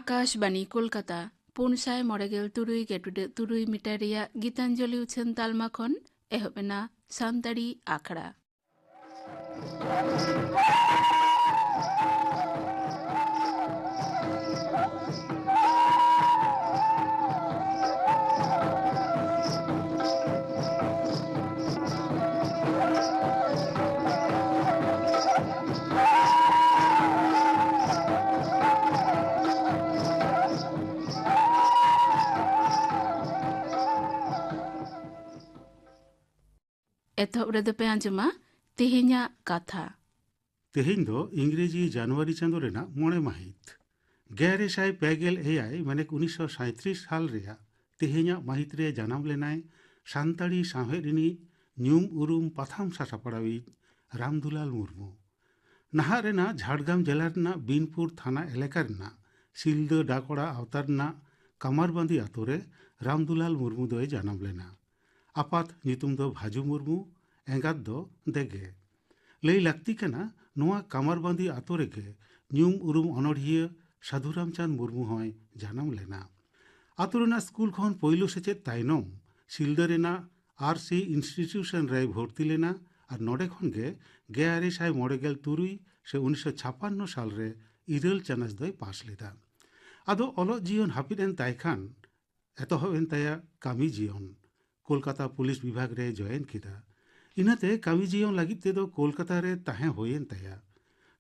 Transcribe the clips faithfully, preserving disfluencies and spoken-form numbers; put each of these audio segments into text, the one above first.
ᱟᱠᱟᱥᱵᱟᱱᱤ ᱠᱳᱞᱠᱟᱛᱟ, ᱯᱩᱱ ᱥᱟᱭ ᱢᱚᱬᱮ ᱜᱮᱞ ᱛᱩᱨᱩᱭ ᱜᱮᱴᱩᱰᱟᱹᱜ ᱛᱩᱨᱩᱭ ᱢᱤᱴᱟᱨ ᱨᱮᱭᱟᱜ ᱜᱤᱛᱟᱧᱡᱚᱞᱤ ᱩᱪᱷᱟᱹᱱ ᱛᱟᱞᱢᱟ ᱠᱷᱚᱱ ᱮᱦᱚᱵ ᱮᱱᱟ ᱥᱟᱱᱛᱟᱲᱤ ᱟᱠᱷᱲᱟ᱾ ᱮᱛᱚᱦᱚᱵ ᱨᱮᱫᱚ ᱯᱮ ᱟᱸᱡᱚᱢᱟ ᱛᱮᱦᱮᱧᱟᱜ ᱠᱟᱛᱷᱟ᱾ ᱛᱮᱦᱮᱧ ᱫᱚ ᱤᱝᱨᱮᱡᱤ ᱡᱟᱱᱩᱣᱟᱨᱤ ᱪᱟᱸᱫᱚ ᱨᱮᱱᱟᱜ ᱢᱚᱬᱮ ᱢᱟᱹᱦᱤᱛ᱾ ᱜᱮᱞ ᱟᱨᱮ ᱥᱟᱭ ᱯᱮ ᱜᱮᱞ ᱮᱭᱟᱭ, ᱢᱟᱱᱮ ᱩᱱᱤᱥᱥᱚ ᱥᱟᱸᱭᱛᱨᱤᱥ ᱥᱟᱞ ᱨᱮᱭᱟᱜ ᱛᱮᱦᱮᱧᱟᱜ ᱢᱟᱹᱦᱤᱛ ᱨᱮ ᱡᱟᱱᱟᱢ ᱞᱮᱱᱟᱭ ᱥᱟᱱᱛᱟᱲᱤ ᱥᱟᱶᱦᱮᱫ ᱨᱤᱱᱤᱡ ᱧᱩᱢ ᱩᱨᱩᱢ ᱯᱟᱛᱷᱟᱢ ᱥᱟᱥᱟᱯᱲᱟᱣᱤᱡ ᱨᱟᱢᱫᱩᱞᱟᱞ ᱢᱩᱨᱢᱩ᱾ ᱱᱟᱦᱟᱜ ᱨᱮᱱᱟᱜ ᱡᱷᱟᱲᱜᱨᱟᱢ ᱡᱮᱞᱟ ᱨᱮᱱᱟᱜ ᱵᱤᱱᱯᱩᱨ ᱛᱷᱟᱱᱟ ᱮᱞᱟᱠᱟ ᱨᱮᱱᱟᱜ ᱥᱤᱞᱫᱟᱹ ᱰᱟᱠᱚᱲᱟ ᱟᱣᱛᱟ ᱨᱮᱱᱟᱜ ᱠᱟᱢᱟᱨᱵᱟᱸᱫᱤ ᱟᱛᱳ ᱨᱮ ᱨᱟᱢᱫᱩᱞᱟᱞ ᱢᱩᱨᱢᱩ ᱫᱚᱭ ᱡᱟᱱᱟᱢ ᱞᱮᱱᱟ᱾ ᱟᱯᱟᱛ ᱧᱩᱛᱩᱢ ᱫᱚ ᱵᱷᱟᱡᱩ ᱢᱩᱨᱢᱩ, ᱮᱸᱜᱟᱛ ᱫᱚ ᱫᱮᱜᱮ᱾ ᱞᱟᱹᱭ ᱞᱟᱹᱠᱛᱤ ᱠᱟᱱᱟ, ᱱᱚᱣᱟ ᱠᱟᱢᱟᱨᱵᱟᱸᱫᱤ ᱟᱛᱳ ᱨᱮᱜᱮ ᱧᱩᱢ ᱩᱨᱩᱢ ᱚᱱᱚᱲᱦᱤᱭᱟᱹ ᱥᱟᱹᱫᱷᱩ ᱨᱟᱢᱪᱟᱸᱫᱽ ᱢᱩᱨᱢᱩ ᱦᱚᱸᱭ ᱡᱟᱱᱟᱢ ᱞᱮᱱᱟ᱾ ᱟᱛᱳ ᱨᱮᱱᱟᱜ ᱥᱠᱩᱞ ᱠᱷᱚᱱ ᱯᱳᱭᱞᱳ ᱥᱮᱪᱮᱫ ᱛᱟᱭᱱᱚᱢ ᱥᱤᱞᱫᱟᱹ ᱨᱮᱱᱟᱜ ᱟᱨ ᱥᱤ ᱤᱱᱥᱴᱤᱴᱤᱭᱩᱥᱚᱱ ᱨᱮᱭ ᱵᱷᱚᱨᱛᱤ ᱞᱮᱱᱟ ᱟᱨ ᱱᱚᱰᱮ ᱠᱷᱚᱱ ᱜᱮ ᱜᱮᱞ ᱟᱨᱮ ᱥᱟᱭ ᱢᱚᱬᱮ ᱜᱮᱞ ᱛᱩᱨᱩᱭ ᱥᱮ ᱩᱱᱤᱥᱥᱚ ᱪᱷᱟᱯᱟᱱᱱᱚ ᱥᱟᱞ ᱨᱮ ᱤᱨᱟᱹᱞ ᱪᱟᱱᱟᱪ ᱫᱚᱭ ᱯᱟᱥ ᱞᱮᱫᱟ᱾ ᱟᱫᱚ ᱚᱞᱚᱜ ᱡᱤᱭᱚᱱ ᱦᱟᱹᱯᱤᱫ ᱮᱱ ᱛᱟᱭ ᱠᱷᱟᱱ ᱮᱛᱚᱦᱚᱵ ᱮᱱ ᱛᱟᱭᱟ ᱠᱟᱹᱢᱤ ᱡᱤᱭᱚᱱ᱾ ᱠᱳᱞᱠᱟᱛᱟ ᱯᱩᱞᱤᱥ ᱵᱤᱵᱷᱟᱜᱽ ᱨᱮ ᱡᱚᱭᱮᱱ ᱠᱮᱫᱟ᱾ ᱤᱱᱟᱹᱛᱮ ᱠᱟᱹᱢᱤ ᱡᱤᱭᱚᱱ ᱞᱟᱹᱜᱤᱫ ᱛᱮᱫᱚ ᱠᱳᱞᱠᱟᱛᱟ ᱨᱮ ᱛᱟᱦᱮᱸ ᱦᱩᱭᱮᱱ ᱛᱟᱭᱟ᱾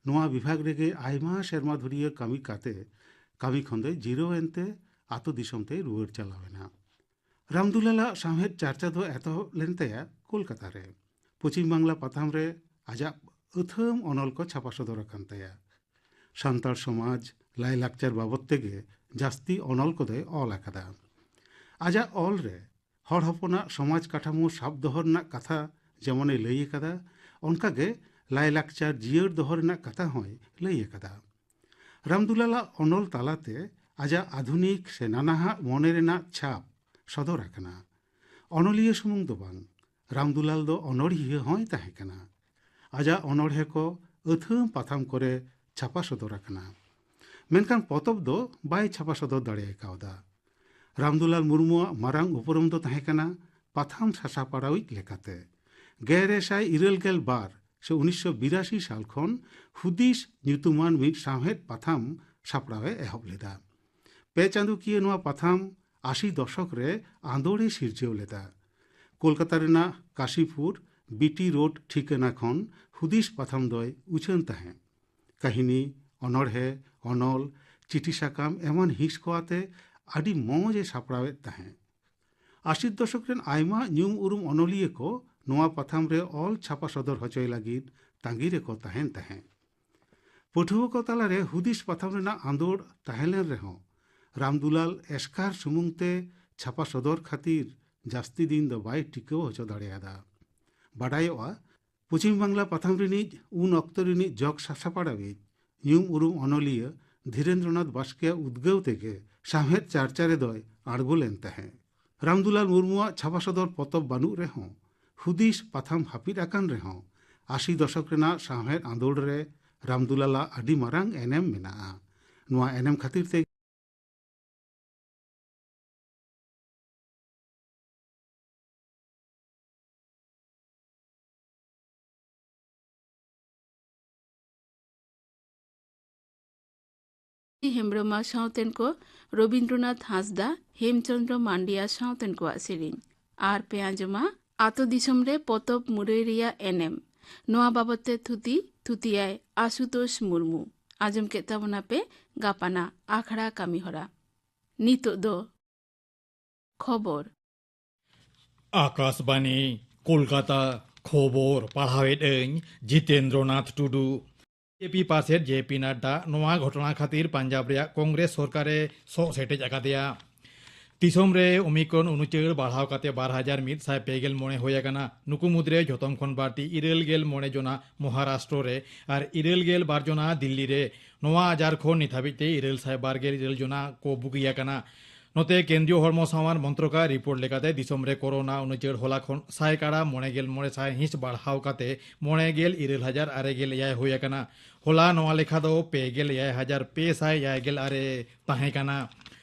ᱱᱚᱣᱟ ᱵᱤᱵᱷᱟᱜᱽ ᱨᱮᱜᱮ ᱟᱭᱢᱟ ᱥᱮᱨᱢᱟ ᱫᱷᱩᱨᱤᱭᱟᱹ ᱠᱟᱹᱢᱤ ᱠᱟᱛᱮ ᱠᱟᱹᱢᱤ ᱠᱷᱚᱱ ᱫᱚᱭ ᱡᱤᱨᱟᱹᱣ ᱮᱱᱛᱮ ᱟᱛᱳ ᱫᱤᱥᱚᱢ ᱛᱮᱭ ᱨᱩᱣᱟᱹᱲ ᱪᱟᱞᱟᱣ ᱮᱱᱟ᱾ ᱨᱟᱢᱫᱩᱞᱟᱞᱟᱜ ᱥᱟᱶᱦᱮᱫ ᱪᱟᱨᱪᱟ ᱫᱚ ᱮᱛᱚᱦᱚᱵ ᱞᱮᱱ ᱛᱟᱭᱟ ᱠᱳᱞᱠᱟᱛᱟ ᱨᱮ᱾ ᱯᱚᱪᱷᱤᱢ ᱵᱟᱝᱞᱟ ᱯᱟᱛᱷᱟᱢ ᱨᱮ ᱟᱡᱟᱜ ᱟᱹᱛᱷᱟᱹᱢ ᱚᱱᱚᱞ ᱠᱚ ᱪᱷᱟᱯᱟ ᱥᱚᱫᱚᱨ ᱟᱠᱟᱱ ᱛᱟᱭᱟ᱾ ᱥᱟᱱᱛᱟᱲ ᱥᱚᱢᱟᱡᱽ, ᱞᱟᱭᱼᱞᱟᱠᱪᱟᱨ ᱵᱟᱵᱚᱛ ᱛᱮᱜᱮ ᱡᱟᱹᱥᱛᱤ ᱚᱱᱚᱞ ᱠᱚᱫᱚᱭ ᱚᱞ ᱟᱠᱟᱫᱟ᱾ ᱟᱡᱟᱜ ᱚᱞ ᱨᱮ ᱦᱚᱲ ᱦᱚᱯᱚᱱᱟᱜ ᱥᱚᱢᱟᱡᱽ ᱠᱟᱴᱷᱟᱢᱳ ᱥᱟᱵ ᱫᱚᱦᱚ ᱨᱮᱱᱟᱜ ᱠᱟᱛᱷᱟ ᱡᱮᱢᱚᱱᱮ ᱞᱟᱹᱭ ᱟᱠᱟᱫᱟ, ᱚᱱᱠᱟᱜᱮ ᱞᱟᱭᱼᱞᱟᱠᱪᱟᱨ ᱡᱤᱭᱟᱹᱲ ᱫᱚᱦᱚ ᱨᱮᱱᱟᱜ ᱠᱟᱛᱷᱟ ᱦᱚᱸᱭ ᱞᱟᱹᱭ ᱟᱠᱟᱫᱟ᱾ ᱨᱟᱢᱫᱩᱞᱟᱞᱟᱜ ᱚᱱᱚᱞ ᱛᱟᱞᱟᱛᱮ ᱟᱡᱟᱜ ᱟᱫᱷᱩᱱᱤᱠ ᱥᱮ ᱱᱟᱱᱟᱦᱟᱜ ᱢᱚᱱᱮ ᱨᱮᱱᱟᱜ ᱪᱷᱟᱯ ᱥᱚᱫᱚᱨ ᱟᱠᱟᱱᱟ᱾ ᱚᱱᱚᱞᱤᱭᱟᱹ ᱥᱩᱢᱩᱝ ᱫᱚ ᱵᱟᱝ, ᱨᱟᱢᱫᱩᱞᱟᱞ ᱫᱚ ᱚᱱᱚᱲᱦᱤᱭᱟᱹ ᱦᱚᱸᱭ ᱛᱟᱦᱮᱸ ᱠᱟᱱᱟ᱾ ᱟᱡᱟᱜ ᱚᱱᱚᱬᱦᱮ ᱠᱚ ᱟᱹᱛᱷᱟᱹᱢ ᱯᱟᱛᱷᱟᱢ ᱠᱚᱨᱮ ᱪᱷᱟᱯᱟ ᱥᱚᱫᱚᱨ ᱟᱠᱟᱱᱟ᱾ ᱢᱮᱱᱠᱷᱟᱱ ᱯᱚᱛᱚᱵ ᱫᱚ ᱵᱟᱭ ᱪᱷᱟᱯᱟ ᱥᱚᱫᱚᱨ ᱫᱟᱲᱮ ᱠᱟᱣᱫᱟ᱾ ᱨᱟᱢᱫᱩᱞᱟᱞ ᱢᱩᱨᱢᱩᱣᱟᱜ ᱢᱟᱨᱟᱝ ᱩᱯᱨᱩᱢ ᱫᱚ ᱛᱟᱦᱮᱸ ᱠᱟᱱᱟ ᱯᱟᱛᱷᱟᱢ ᱥᱟᱥᱟᱯᱲᱟᱣᱤᱡ ᱞᱮᱠᱟᱛᱮ᱾ ᱜᱮᱞ ᱤᱨᱟᱹᱞ ᱥᱟᱭ ᱤᱨᱟᱹᱞ ᱜᱮᱞ ᱵᱟᱨ ᱥᱮ ᱩᱱᱤᱥᱥᱚ ᱵᱤᱨᱟᱥᱤ ᱥᱟᱞ ᱠᱷᱚᱱ ᱦᱩᱫᱤᱥ ᱧᱩᱛᱩᱢᱟᱱ ᱢᱤᱫ ᱥᱟᱶᱦᱮᱫ ᱯᱟᱛᱷᱟᱢ ᱥᱟᱯᱲᱟᱣ ᱮ ᱮᱦᱚᱵ ᱞᱮᱫᱟ᱾ ᱯᱮ ᱪᱟᱸᱫᱳᱠᱤᱭᱟᱹ ᱱᱚᱣᱟ ᱯᱟᱛᱷᱟᱢ ᱟᱥᱤ ᱫᱚᱥᱚᱠ ᱨᱮ ᱟᱸᱫᱳᱲ ᱮ ᱥᱤᱨᱡᱟᱹᱣ ᱞᱮᱫᱟ᱾ ᱠᱳᱞᱠᱟᱛᱟ ᱨᱮᱱᱟᱜ ᱠᱟᱥᱤᱯᱩᱨ ᱵᱤᱴᱤ ᱨᱳᱰ ᱴᱷᱤᱠᱟᱹᱱᱟ ᱠᱷᱚᱱ ᱦᱩᱫᱤᱥ ᱯᱟᱛᱷᱟᱢ ᱫᱚᱭ ᱩᱪᱷᱟᱹᱱ ᱛᱟᱦᱮᱸᱫ᱾ ᱠᱟᱹᱦᱱᱤ, ᱚᱱᱚᱬᱦᱮ, ᱚᱱᱚᱞ, ᱪᱤᱴᱷᱤ ᱥᱟᱠᱟᱢ ᱮᱢᱟᱱ ᱦᱤᱸᱥ ᱠᱚ ᱟᱛᱮ ᱟᱹᱰᱤ ᱢᱚᱸᱡᱽ ᱮ ᱥᱟᱯᱲᱟᱣᱮᱫ ᱛᱟᱦᱮᱸᱫ᱾ ᱟᱥᱤ ᱫᱚᱥᱚᱠ ᱨᱮᱱ ᱟᱭᱢᱟ ᱧᱩᱢ ᱩᱨᱩᱢ ᱚᱱᱚᱞᱤᱭᱟᱹ ᱠᱚ ᱱᱚᱣᱟ ᱯᱟᱛᱷᱟᱢ ᱨᱮ ᱚᱞ ᱪᱷᱟᱯᱟ ᱥᱚᱫᱚᱨ ᱦᱚᱪᱚᱭ ᱞᱟᱹᱜᱤᱫ ᱛᱟᱺᱜᱤ ᱨᱮᱠᱚ ᱛᱟᱦᱮᱸᱱ ᱛᱟᱦᱮᱸᱫ᱾ ᱯᱟᱹᱴᱷᱩᱣᱟᱹ ᱠᱚ ᱛᱟᱞᱟᱨᱮ ᱦᱩᱫᱤᱥ ᱯᱟᱛᱷᱟᱢ ᱨᱮᱱᱟᱜ ᱟᱸᱫᱳᱲ ᱛᱟᱦᱮᱸ ᱞᱮᱱ ᱨᱮᱦᱚᱸ, ᱨᱟᱢᱫᱩᱞᱟᱞ ᱮᱥᱠᱟᱨ ᱥᱩᱢᱩᱝ ᱛᱮ ᱪᱷᱟᱯᱟ ᱥᱚᱫᱚᱨ ᱠᱷᱟᱹᱛᱤᱨ ᱡᱟᱹᱥᱛᱤ ᱫᱤᱱ ᱫᱚ ᱵᱟᱭ ᱴᱤᱠᱟᱹᱣ ᱦᱚᱪᱚ ᱫᱟᱲᱮᱭᱟᱫᱟ᱾ ᱵᱟᱰᱟᱭᱚᱜᱼᱟ, ᱯᱚᱪᱷᱤᱢ ᱵᱟᱝᱞᱟ ᱯᱟᱛᱷᱟᱢ ᱨᱤᱱᱤᱡ ᱩᱱ ᱚᱠᱛᱚ ᱨᱤᱱᱤᱡ ᱡᱚᱜᱽ ᱥᱟᱥᱟᱯᱟᱲᱟᱣᱤᱡ ᱧᱩᱢ ᱩᱨᱩᱢ ᱚᱱᱚᱞᱤᱭᱟᱹ ᱫᱷᱤᱨᱮᱱᱫᱨᱚᱱᱟᱛᱷ ᱵᱟᱥᱠᱮᱭᱟᱜ ᱩᱫᱽᱜᱟᱹᱣ ᱛᱮᱜᱮ ᱥᱟᱶᱦᱮᱫ ᱪᱟᱨᱪᱟ ᱨᱮᱫᱚᱭ ᱟᱬᱜᱚ ᱞᱮᱱ ᱛᱟᱦᱮᱸᱫ᱾ ᱨᱟᱢᱫᱩᱞᱟᱞ ᱢᱩᱨᱢᱩᱣᱟᱜ ᱪᱷᱟᱯᱟ ᱥᱚᱫᱚᱨ ᱯᱚᱛᱚᱵ ᱵᱟᱹᱱᱩᱜ ᱨᱮᱦᱚᱸ, ᱦᱩᱫᱤᱥ ᱯᱟᱛᱷᱟᱢ ᱦᱟᱹᱯᱤᱫ ᱟᱠᱟᱱ ᱨᱮᱦᱚᱸ, ᱟᱥᱤ ᱫᱚᱥᱚᱠ ᱨᱮᱱᱟᱜ ᱥᱟᱶᱦᱮᱫ ᱟᱸᱫᱳᱲ ᱨᱮ ᱨᱟᱢᱫᱩᱞᱟᱞᱟᱜ ᱟᱹᱰᱤ ᱢᱟᱨᱟᱝ ᱮᱱᱮᱢ ᱢᱮᱱᱟᱜᱼᱟ᱾ ᱱᱚᱣᱟ ᱮᱱᱮᱢ ᱠᱷᱟᱹᱛᱤᱨ ᱛᱮ ᱦᱮᱢᱵᱽᱨᱚᱢᱟᱜ ᱥᱟᱶᱛᱮᱱ ᱠᱚ ᱨᱚᱵᱤᱱᱫᱨᱚᱱᱟᱛᱷ ᱦᱟᱸᱥᱫᱟ, ᱦᱮᱢᱪᱚᱸᱫᱽᱨᱚ ᱢᱟᱱᱰᱤᱭᱟ ᱥᱟᱶᱛᱮᱱ ᱠᱚᱣᱟᱜ ᱥᱮᱨᱮᱧ᱾ ᱟᱨ ᱯᱮ ᱟᱸᱡᱚᱢᱟ ᱟᱛᱳ ᱫᱤᱥᱚᱢ ᱨᱮ ᱯᱚᱛᱚᱵ ᱢᱩᱨᱟᱹᱭ ᱨᱮᱭᱟᱜ ᱮᱱᱮᱢ᱾ ᱱᱚᱣᱟ ᱵᱟᱵᱚᱛ ᱛᱮ ᱛᱷᱩᱛᱤ ᱛᱷᱩᱛᱤᱭᱟᱭ ᱟᱥᱩᱛᱳᱥ ᱢᱩᱨᱢᱩ᱾ ᱟᱸᱡᱚᱢ ᱠᱮᱫ ᱛᱟᱵᱚᱱᱟᱯᱮ ᱜᱟᱯᱟᱱᱟᱜ ᱟᱠᱷᱲᱟ ᱠᱟᱹᱢᱤ ᱦᱚᱨᱟ᱾ ᱱᱤᱛᱚᱜ ᱫᱚ ᱠᱷᱚᱵᱚᱨ᱾ ᱟᱠᱟᱥᱵᱟᱱᱤ, ᱠᱳᱞᱠᱟᱛᱟ᱾ ᱠᱷᱚᱵᱚᱨ ᱯᱟᱲᱦᱟᱣᱮᱫ ᱟᱹᱧ ᱡᱤᱛᱮᱱᱫᱨᱚᱱᱟᱛᱷ ᱴᱩᱰᱩ᱾ ᱵᱤᱡᱮᱯᱤ ᱯᱟᱨᱥᱮᱛ ᱡᱮ ᱯᱤ ᱱᱟᱰᱰᱟ ᱱᱚᱣᱟ ᱜᱷᱚᱴᱚᱱᱟ ᱠᱷᱟᱹᱛᱤᱨ ᱯᱟᱧᱡᱟᱵᱽ ᱨᱮᱭᱟᱜ ᱠᱚᱝᱜᱨᱮᱥ ᱥᱚᱨᱠᱟᱨᱮ ᱥᱚᱜ ᱥᱮᱴᱮᱡ ᱟᱠᱟᱫᱮᱭᱟ᱾ ᱫᱤᱥᱚᱢ ᱨᱮ ᱳᱢᱤᱠᱨᱚᱱ ᱩᱱᱩᱪᱟᱹᱲ ᱵᱟᱲᱦᱟᱣ ᱠᱟᱛᱮ ᱵᱟᱨ ᱦᱟᱡᱟᱨ ᱢᱤᱫ ᱥᱟᱭ ᱯᱮ ᱜᱮᱞ ᱢᱚᱬᱮ ᱦᱩᱭ ᱟᱠᱟᱱᱟ᱾ ᱱᱩᱠᱩ ᱢᱩᱫᱽᱨᱮ ᱡᱷᱚᱛᱚᱢ ᱠᱷᱚᱱ ᱵᱟᱹᱲᱛᱤ ᱤᱨᱟᱹᱞ ᱜᱮᱞ ᱢᱚᱬᱮ ᱡᱚᱱᱟ ᱢᱚᱦᱟᱨᱟᱥᱴᱨᱚ ᱨᱮ ᱟᱨ ᱤᱨᱟᱹᱞ ᱜᱮᱞ ᱵᱟᱨ ᱡᱚᱱᱟ ᱫᱤᱞᱞᱤ ᱨᱮ᱾ ᱱᱚᱣᱟ ᱟᱡᱟᱨ ᱠᱷᱚᱱ ᱱᱤᱛ ᱦᱟᱹᱵᱤᱡ ᱛᱮ ᱤᱨᱟᱹᱞ ᱥᱟᱭ ᱵᱟᱨ ᱜᱮᱞ ᱤᱨᱟᱹᱞ ᱡᱚᱱᱟ ᱠᱚ ᱵᱩᱜᱤ ᱟᱠᱟᱱᱟ᱾ ᱱᱚᱛᱮ ᱠᱮᱱᱫᱨᱤᱭᱚ ᱦᱚᱲᱢᱚ ᱥᱟᱶᱟᱨ ᱢᱚᱱᱛᱨᱚᱠᱟᱜ ᱨᱤᱯᱳᱨᱴ ᱞᱮᱠᱟᱛᱮ ᱫᱤᱥᱚᱢ ᱨᱮ ᱠᱳᱨᱳᱱᱟ ᱩᱱᱩᱪᱟᱹᱲ ᱦᱚᱞᱟ ᱠᱷᱚᱱ ᱥᱟᱭᱠᱟᱲᱟ ᱢᱚᱬᱮ ᱜᱮᱞ ᱢᱚᱬᱮ ᱥᱟᱭ ᱦᱤᱸᱥ ᱵᱟᱲᱦᱟᱣ ᱠᱟᱛᱮ ᱢᱚᱬᱮ ᱜᱮᱞ ᱤᱨᱟᱹᱞ ᱦᱟᱡᱟᱨ ᱟᱨᱮ ᱜᱮᱞ ᱮᱭᱟᱭ ᱦᱩᱭ ᱟᱠᱟᱱᱟ᱾ ᱦᱚᱞᱟ ᱱᱚᱣᱟ ᱞᱮᱠᱷᱟ ᱫᱚ ᱯᱮ ᱜᱮᱞ ᱮᱭᱟᱭ ᱦᱟᱡᱟᱨ ᱯᱮ ᱥᱟᱭ ᱮᱭᱟᱭ ᱜᱮᱞ ᱟᱨᱮ ᱛᱟᱦᱮᱸ ᱠᱟᱱᱟ᱾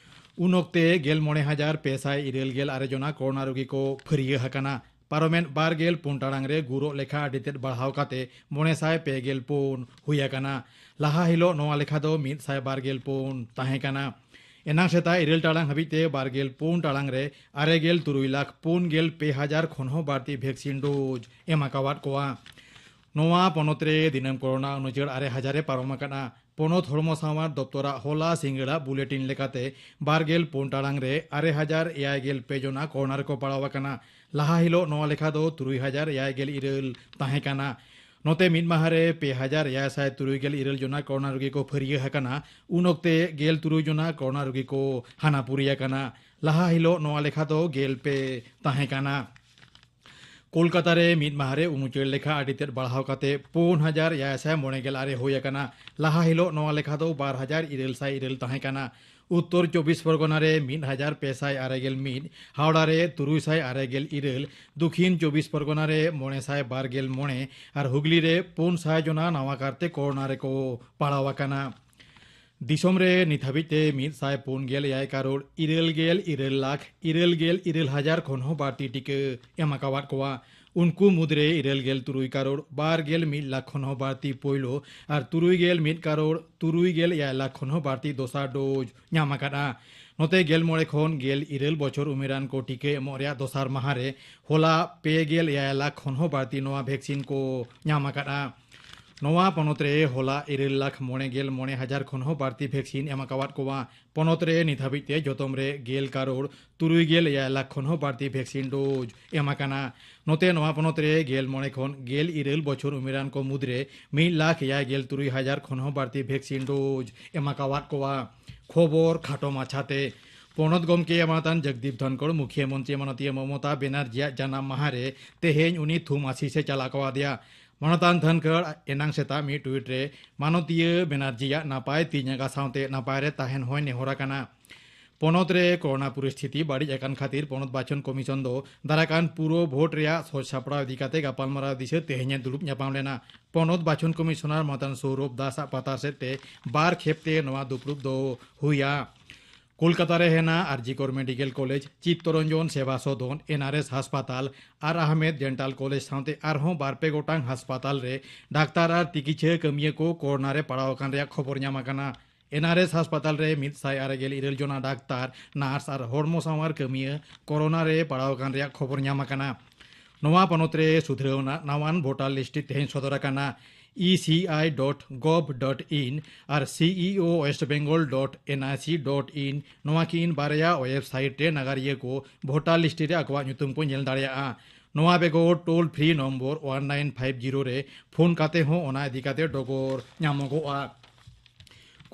ᱩᱱ ᱚᱠᱛᱮ ᱜᱮᱞ ᱢᱚᱬᱮ ᱦᱟᱡᱟᱨ ᱯᱮ ᱥᱟᱭ ᱤᱨᱟᱹᱞ ᱜᱮᱞ ᱟᱨᱮ ᱡᱚᱱᱟ ᱠᱳᱨᱳᱱᱟ ᱨᱩᱜᱤ ᱠᱚ ᱯᱷᱟᱹᱨᱭᱟᱹ ᱟᱠᱟᱱᱟ᱾ ᱯᱟᱨᱚᱢᱮᱱ ᱵᱟᱨ ᱜᱮᱞ ᱯᱩᱱ ᱴᱟᱲᱟᱝ ᱨᱮ ᱜᱩᱨᱚᱜ ᱞᱮᱠᱷᱟ ᱟᱹᱰᱤ ᱛᱮᱫ ᱵᱟᱲᱦᱟᱣ ᱠᱟᱛᱮ ᱢᱚᱬᱮ ᱥᱟᱭ ᱯᱮ ᱜᱮᱞ ᱯᱩᱱ ᱦᱩᱭ ᱟᱠᱟᱱᱟ᱾ ᱞᱟᱦᱟ ᱦᱤᱞᱳᱜ ᱱᱚᱣᱟ ᱞᱮᱠᱷᱟ ᱫᱚ ᱢᱤᱫ ᱥᱟᱭ ᱵᱟᱨ ᱜᱮᱞ ᱯᱩᱱ ᱛᱟᱦᱮᱸ ᱠᱟᱱᱟ᱾ ᱮᱱᱟᱝ ᱥᱮᱛᱟᱜ ᱤᱨᱟᱹᱞ ᱴᱟᱲᱟᱝ ᱦᱟᱹᱵᱤᱡ ᱛᱮ ᱵᱟᱨ ᱜᱮᱞ ᱯᱩᱱ ᱴᱟᱲᱟᱝ ᱨᱮ ᱟᱨᱮ ᱜᱮᱞ ᱛᱩᱨᱩᱭ ᱞᱟᱠᱷ ᱯᱩᱱ ᱜᱮᱞ ᱯᱮ ᱦᱟᱡᱟᱨ ᱠᱷᱚᱱ ᱦᱚᱸ ᱵᱟᱹᱲᱛᱤ ᱵᱷᱮᱠᱥᱤᱱ ᱰᱳᱡᱽ ᱮᱢ ᱟᱠᱟᱣᱟᱫ ᱠᱚᱣᱟ᱾ ᱱᱚᱣᱟ ᱯᱚᱱᱚᱛ ᱨᱮ ᱫᱤᱱᱟᱹᱢ ᱠᱳᱨᱳᱱᱟ ᱩᱱᱩᱪᱟᱹᱲ ᱟᱨᱮ ᱦᱟᱡᱟᱨ ᱮ ᱯᱟᱨᱚᱢ ᱟᱠᱟᱱᱟ᱾ ᱯᱚᱱᱚᱛ ᱦᱚᱲᱢᱚ ᱥᱟᱶᱟᱨ ᱫᱚᱯᱛᱚᱨᱟᱜ ᱦᱚᱞᱟ ᱥᱤᱸᱜᱟᱹᱲᱟᱜ ᱵᱩᱞᱮᱴᱤᱱ ᱞᱮᱠᱟᱛᱮ ᱵᱟᱨ ᱜᱮᱞ ᱯᱩᱱ ᱴᱟᱲᱟᱝ ᱨᱮ ᱟᱨᱮ ᱦᱟᱡᱟᱨ ᱮᱭᱟᱭ ᱜᱮᱞ ᱯᱮ ᱡᱚᱱᱟ ᱠᱳᱨᱳᱱᱟ ᱨᱮᱠᱚ ᱯᱟᱲᱟᱣ ᱟᱠᱟᱱᱟ᱾ ᱞᱟᱦᱟ ᱦᱤᱞᱳᱜ ᱱᱚᱣᱟ ᱞᱮᱠᱷᱟ ᱫᱚ ᱛᱩᱨᱩᱭ ᱦᱟᱡᱟᱨ ᱮᱭᱟᱭ ᱜᱮᱞ ᱤᱨᱟᱹᱞ ᱛᱟᱦᱮᱸ ᱠᱟᱱᱟ᱾ ᱱᱚᱛᱮ ᱢᱤᱫ ᱢᱟᱦᱟ ᱨᱮ ᱯᱮ ᱦᱟᱡᱟᱨ ᱮᱭᱟᱭ ᱥᱟᱭ ᱛᱩᱨᱩᱭ ᱜᱮᱞ ᱤᱨᱟᱹᱞ ᱡᱚᱱᱟ ᱠᱳᱨᱳᱱᱟ ᱨᱩᱜᱤ ᱠᱚ ᱯᱷᱟᱹᱨᱭᱟᱹ ᱟᱠᱟᱱᱟ᱾ ᱩᱱ ᱚᱠᱛᱮ ᱜᱮᱞ ᱛᱩᱨᱩᱭ ᱡᱚᱱᱟ ᱠᱳᱨᱳᱱᱟ ᱨᱩᱜᱤ ᱠᱚ ᱦᱟᱱᱟᱯᱩᱨᱤ ᱟᱠᱟᱱᱟ᱾ ᱞᱟᱦᱟ ᱦᱤᱞᱳᱜ ᱱᱚᱣᱟ ᱞᱮᱠᱷᱟ ᱫᱚ ᱜᱮᱞ ᱯᱮ ᱛᱟᱦᱮᱸ ᱠᱟᱱᱟ᱾ ᱠᱳᱞᱠᱟᱛᱟ ᱨᱮ ᱢᱤᱫ ᱢᱟᱦᱟ ᱨᱮ ᱩᱱᱩᱪᱟᱹᱲ ᱞᱮᱠᱷᱟ ᱟᱹᱰᱤ ᱛᱮᱫ ᱵᱟᱲᱦᱟᱣ ᱠᱟᱛᱮ ᱯᱩᱱ ᱦᱟᱡᱟᱨ ᱮᱭᱟᱭ ᱥᱟᱭ ᱢᱚᱬᱮ ᱜᱮᱞ ᱟᱨᱮ ᱦᱩᱭ ᱟᱠᱟᱱᱟ᱾ ᱞᱟᱦᱟ ᱦᱤᱞᱳᱜ ᱱᱚᱣᱟ ᱞᱮᱠᱷᱟ ᱫᱚ ᱵᱟᱨ ᱦᱟᱡᱟᱨ ᱤᱨᱟᱹᱞ ᱥᱟᱭ ᱤᱨᱟᱹᱞ ᱛᱟᱦᱮᱸ ᱠᱟᱱᱟ᱾ ᱩᱛᱛᱚᱨ ᱪᱚᱵᱵᱤᱥ ᱯᱚᱨᱜᱚᱱᱟ ᱨᱮ ᱢᱤᱫ ᱦᱟᱡᱟᱨ ᱯᱮ ᱥᱟᱭ ᱟᱨᱮ ᱜᱮᱞ ᱢᱤᱫ, ᱦᱟᱣᱲᱟ ᱨᱮ ᱛᱩᱨᱩᱭ ᱥᱟᱭ ᱟᱨᱮ ᱜᱮᱞ ᱤᱨᱟᱹᱞ, ᱫᱚᱠᱷᱤᱱ ᱪᱚᱵᱵᱤᱥ ᱯᱚᱨᱜᱚᱱᱟ ᱨᱮ ᱢᱚᱬᱮ ᱥᱟᱭ ᱵᱟᱨ ᱜᱮᱞ ᱢᱚᱬᱮ ᱟᱨ ᱦᱩᱜᱽᱞᱤ ᱨᱮ ᱯᱩᱱ ᱥᱟᱭ ᱡᱚᱱᱟ ᱱᱟᱣᱟ ᱠᱟᱨᱛᱮ ᱠᱳᱨᱳᱱᱟ ᱨᱮᱠᱚ ᱯᱟᱲᱟᱣ ᱟᱠᱟᱱᱟ᱾ ᱫᱤᱥᱚᱢ ᱨᱮ ᱱᱤᱛ ᱦᱟᱹᱵᱤᱡ ᱛᱮ ᱢᱤᱫ ᱥᱟᱭ ᱯᱩᱱ ᱜᱮᱞ ᱮᱭᱟᱭ ᱠᱟᱨᱳᱲ ᱤᱨᱟᱹᱞ ᱜᱮᱞ ᱤᱨᱟᱹᱞ ᱞᱟᱠᱷ ᱤᱨᱟᱹᱞ ᱜᱮᱞ ᱤᱨᱟᱹᱞ ᱦᱟᱡᱟᱨ ᱠᱷᱚᱱ ᱦᱚᱸ ᱵᱟᱹᱲᱛᱤ ᱴᱤᱠᱟᱹ ᱮᱢ ᱟᱠᱟᱣᱟᱫ ᱠᱚᱣᱟ᱾ ᱩᱱᱠᱩ ᱢᱩᱫᱽᱨᱮ ᱤᱨᱟᱹᱞ ᱜᱮᱞ ᱛᱩᱨᱩᱭ ᱠᱟᱨᱳᱲ ᱵᱟᱨ ᱜᱮᱞ ᱢᱤᱫ ᱞᱟᱠᱷ ᱠᱷᱚᱱ ᱦᱚᱸ ᱵᱟᱹᱲᱛᱤ ᱯᱳᱭᱞᱳ ᱟᱨ ᱛᱩᱨᱩᱭ ᱜᱮᱞ ᱢᱤᱫ ᱠᱟᱨᱳᱲ ᱛᱩᱨᱩᱭ ᱜᱮᱞ ᱮᱭᱟᱭ ᱞᱟᱠᱷ ᱠᱷᱚᱱ ᱦᱚᱸ ᱵᱟᱹᱲᱛᱤ ᱫᱚᱥᱟᱨ ᱰᱳᱡᱽ ᱧᱟᱢ ᱟᱠᱟᱫᱼᱟ᱾ ᱱᱚᱛᱮ ᱜᱮᱞ ᱢᱚᱬᱮ ᱠᱷᱚᱱ ᱜᱮᱞ ᱤᱨᱟᱹᱞ ᱵᱚᱪᱷᱚᱨ ᱩᱢᱮᱨᱟᱱ ᱠᱚ ᱴᱤᱠᱟᱹ ᱮᱢᱚᱜ ᱨᱮᱭᱟᱜ ᱫᱚᱥᱟᱨ ᱢᱟᱦᱟ ᱨᱮ ᱦᱚᱞᱟ ᱯᱮ ᱜᱮᱞ ᱮᱭᱟᱭ ᱞᱟᱠᱷ ᱠᱷᱚᱱ ᱦᱚᱸ ᱵᱟᱹᱲᱛᱤ ᱱᱚᱣᱟ ᱵᱷᱮᱠᱥᱤᱱ ᱠᱚ ᱧᱟᱢ ᱟᱠᱟᱫᱼᱟ᱾ ᱱᱚᱣᱟ ᱯᱚᱱᱚᱛ ᱨᱮ ᱦᱚᱞᱟ ᱤᱨᱟᱹᱞ ᱞᱟᱠᱷ ᱢᱚᱬᱮ ᱜᱮᱞ ᱢᱚᱬᱮ ᱦᱟᱡᱟᱨ ᱠᱷᱚᱱ ᱦᱚᱸ ᱵᱟᱹᱲᱛᱤ ᱵᱷᱮᱠᱥᱤᱱ ᱮᱢ ᱟᱠᱟᱣᱟᱫ ᱠᱚᱣᱟ᱾ ᱯᱚᱱᱚᱛ ᱨᱮ ᱱᱤᱛ ᱦᱟᱹᱵᱤᱡ ᱛᱮ ᱡᱚᱛᱚᱢ ᱨᱮ ᱜᱮᱞ ᱠᱟᱨᱳᱲ ᱛᱩᱨᱩᱭ ᱜᱮᱞ ᱮᱭᱟᱭ ᱞᱟᱠᱷ ᱠᱷᱚᱱ ᱦᱚᱸ ᱵᱟᱹᱲᱛᱤ ᱵᱷᱮᱠᱥᱤᱱ ᱰᱳᱡᱽ ᱮᱢ ᱟᱠᱟᱱᱟ᱾ ᱱᱚᱛᱮ ᱱᱚᱣᱟ ᱯᱚᱱᱚᱛ ᱨᱮ ᱜᱮᱞ ᱢᱚᱬᱮ ᱠᱷᱚᱱ ᱜᱮᱞ ᱤᱨᱟᱹᱞ ᱵᱚᱪᱷᱚᱨ ᱩᱢᱮᱨᱟᱱ ᱠᱚ ᱢᱩᱫᱽᱨᱮ ᱢᱤᱫ ᱞᱟᱠᱷ ᱮᱭᱟᱭ ᱜᱮᱞ ᱛᱩᱨᱩᱭ ᱦᱟᱡᱟᱨ ᱠᱷᱚᱱ ᱦᱚᱸ ᱵᱟᱹᱲᱛᱤ ᱵᱷᱮᱠᱥᱤᱱ ᱰᱳᱡᱽ ᱮᱢ ᱟᱠᱟᱣᱟᱫ ᱠᱚᱣᱟ᱾ ᱠᱷᱚᱵᱚᱨ ᱠᱷᱟᱴᱚ ᱢᱟᱪᱷᱟᱛᱮ᱾ ᱯᱚᱱᱚᱛ ᱜᱚᱢᱠᱮ ᱢᱟᱱᱚᱛᱟᱱ ᱡᱚᱜᱽᱫᱤᱯ ᱫᱷᱚᱱᱠᱚᱲ ᱢᱩᱠᱷᱤᱭᱟᱹ ᱢᱚᱱᱛᱨᱤ ᱢᱟᱱᱚᱛᱤᱭᱟᱹ ᱢᱚᱢᱚᱛᱟ ᱵᱮᱱᱟᱨᱡᱤᱭᱟᱜ ᱡᱟᱱᱟᱢ ᱢᱟᱦᱟ ᱨᱮ ᱛᱮᱦᱮᱧ ᱩᱱᱤ ᱛᱷᱩᱢ ᱟᱥᱤᱥ ᱮ ᱪᱟᱞ ᱟᱠᱟᱣᱟᱫᱮᱭᱟ᱾ ᱢᱟᱱᱚᱛᱟᱱ ᱫᱷᱚᱱᱠᱚᱲ ᱮᱱᱟᱝ ᱥᱮᱛᱟᱜ ᱢᱤᱫ ᱴᱩᱭᱤᱴ ᱨᱮ ᱢᱟᱱᱚᱛᱤᱭᱟᱹ ᱵᱮᱱᱟᱨᱡᱤᱭᱟᱜ ᱱᱟᱯᱟᱭ ᱛᱤ ᱡᱟᱸᱜᱟ ᱥᱟᱶᱛᱮ ᱱᱟᱯᱟᱭ ᱨᱮ ᱛᱟᱦᱮᱱ ᱦᱚᱸᱭ ᱱᱮᱦᱚᱨ ᱟᱠᱟᱱᱟ᱾ ᱯᱚᱱᱚᱛ ᱨᱮ ᱠᱳᱨᱳᱱᱟ ᱯᱚᱨᱤᱥᱛᱷᱤᱛᱤ ᱵᱟᱹᱲᱤᱡ ᱟᱠᱟᱱ ᱠᱷᱟᱹᱛᱤᱨ ᱯᱚᱱᱚᱛ ᱵᱟᱪᱷᱚᱱ ᱠᱚᱢᱤᱥᱚᱱ ᱫᱚ ᱫᱟᱨᱟᱭ ᱠᱟᱱ ᱯᱩᱨᱚ ᱵᱷᱳᱴ ᱨᱮᱭᱟᱜ ᱥᱚᱡᱽ ᱥᱟᱯᱲᱟᱣ ᱤᱫᱤ ᱠᱟᱛᱮ ᱜᱟᱯᱟᱞᱢᱟᱨᱟᱣ ᱫᱤᱥᱟᱹ ᱛᱮᱦᱮᱧ ᱮ ᱫᱩᱲᱩᱵ ᱧᱟᱯᱟᱢ ᱞᱮᱱᱟ᱾ ᱯᱚᱱᱚᱛ ᱵᱟᱪᱷᱚᱱ ᱠᱚᱢᱤᱥᱚᱱᱟᱨ ᱢᱟᱛᱟᱱ ᱥᱚᱩᱨᱚᱵᱷ ᱫᱟᱥ ᱟᱜ ᱯᱟᱛᱟ ᱥᱮᱫ ᱛᱮ ᱵᱟᱨ ᱠᱷᱮᱯ ᱛᱮ ᱱᱚᱣᱟ ᱫᱩᱯᱲᱩᱵ ᱫᱚ ᱦᱩᱭᱟ᱾ ᱠᱳᱞᱠᱟᱛᱟ ᱨᱮ ᱦᱮᱱᱟᱜ ᱟᱨᱡᱤᱠᱚᱨ ᱢᱮᱰᱤᱠᱮᱞ ᱠᱚᱞᱮᱡᱽ, ᱪᱤᱛᱛᱚᱨᱚᱧᱡᱚᱱ ᱥᱮᱵᱟ ᱥᱚᱫᱚᱱ, ᱮᱱ ᱟᱨ ᱮᱥ ᱦᱟᱥᱯᱟᱛᱟᱞ ᱟᱨ ᱟᱦᱢᱮᱫ ᱰᱮᱱᱴᱟᱞ ᱠᱚᱞᱮᱡᱽ ᱥᱟᱶᱛᱮ ᱟᱨᱦᱚᱸ ᱵᱟᱨ ᱯᱮ ᱜᱚᱴᱟᱝ ᱦᱟᱥᱯᱟᱛᱟᱞ ᱨᱮ ᱰᱟᱠᱛᱟᱨ ᱟᱨ ᱛᱤᱠᱤᱪᱷᱟ ᱠᱟᱹᱢᱤᱭᱟᱹ ᱠᱚ ᱠᱳᱨᱳᱱᱟ ᱨᱮ ᱯᱟᱲᱟᱣ ᱟᱠᱟᱱ ᱨᱮᱭᱟᱜ ᱠᱷᱚᱵᱚᱨ ᱧᱟᱢ ᱟᱠᱟᱱᱟ᱾ ᱮᱱ ᱟᱨ ᱮᱥ ᱦᱟᱥᱯᱟᱛᱟᱞ ᱨᱮ ᱢᱤᱫ ᱥᱟᱭ ᱟᱨᱮ ᱜᱮᱞ ᱤᱨᱟᱹᱞ ᱡᱚᱱᱟ ᱰᱟᱠᱛᱟᱨ, ᱱᱟᱨᱥ ᱟᱨ ᱦᱚᱲᱢᱚ ᱥᱟᱶᱟᱨ ᱠᱟᱹᱢᱤᱭᱟᱹ ᱠᱳᱨᱳᱱᱟ ᱨᱮ ᱯᱟᱲᱟᱣ ᱟᱠᱟᱱ ᱨᱮᱭᱟᱜ ᱠᱷᱚᱵᱚᱨ ᱧᱟᱢ ᱟᱠᱟᱱᱟ᱾ ᱱᱚᱣᱟ ᱯᱚᱱᱚᱛ ᱨᱮ ᱥᱩᱫᱷᱨᱟᱹᱣ ᱟᱱᱟᱜ ᱱᱟᱣᱟᱱ ᱵᱷᱳᱴᱟᱨ ᱞᱤᱥᱴ ᱛᱮᱦᱮᱧ ᱥᱚᱫᱚᱨ ᱟᱠᱟᱱᱟ᱾ E C I dot gov dot in R C E O West Bengal dot ᱮᱱ ᱟᱭ ᱥᱤ ᱰᱚᱴ ᱤᱱ, ᱱᱚᱣᱟ ᱠᱤᱱ ᱵᱟᱨᱭᱟ ᱳᱭᱮᱵᱽᱥᱟᱭᱤᱴ ᱨᱮ ᱱᱟᱜᱟᱨᱤᱭᱟᱹ ᱠᱚ ᱵᱷᱳᱴᱟᱨ ᱞᱤᱥᱴ ᱨᱮ ᱟᱠᱚᱣᱟᱜ ᱧᱩᱛᱩᱢ ᱠᱚ ᱧᱮᱞ ᱫᱟᱲᱮᱭᱟᱜᱼᱟ᱾ ᱱᱚᱣᱟ ᱵᱮᱜᱚᱨ toll free number one nine five zero ᱨᱮ ᱯᱷᱳᱱ ᱠᱟᱛᱮ ᱦᱚᱸ ᱚᱱᱟ ᱤᱫᱤ ᱠᱟᱛᱮ ᱰᱚᱜᱚᱨ ᱧᱟᱢᱚᱜᱚᱜᱼᱟ᱾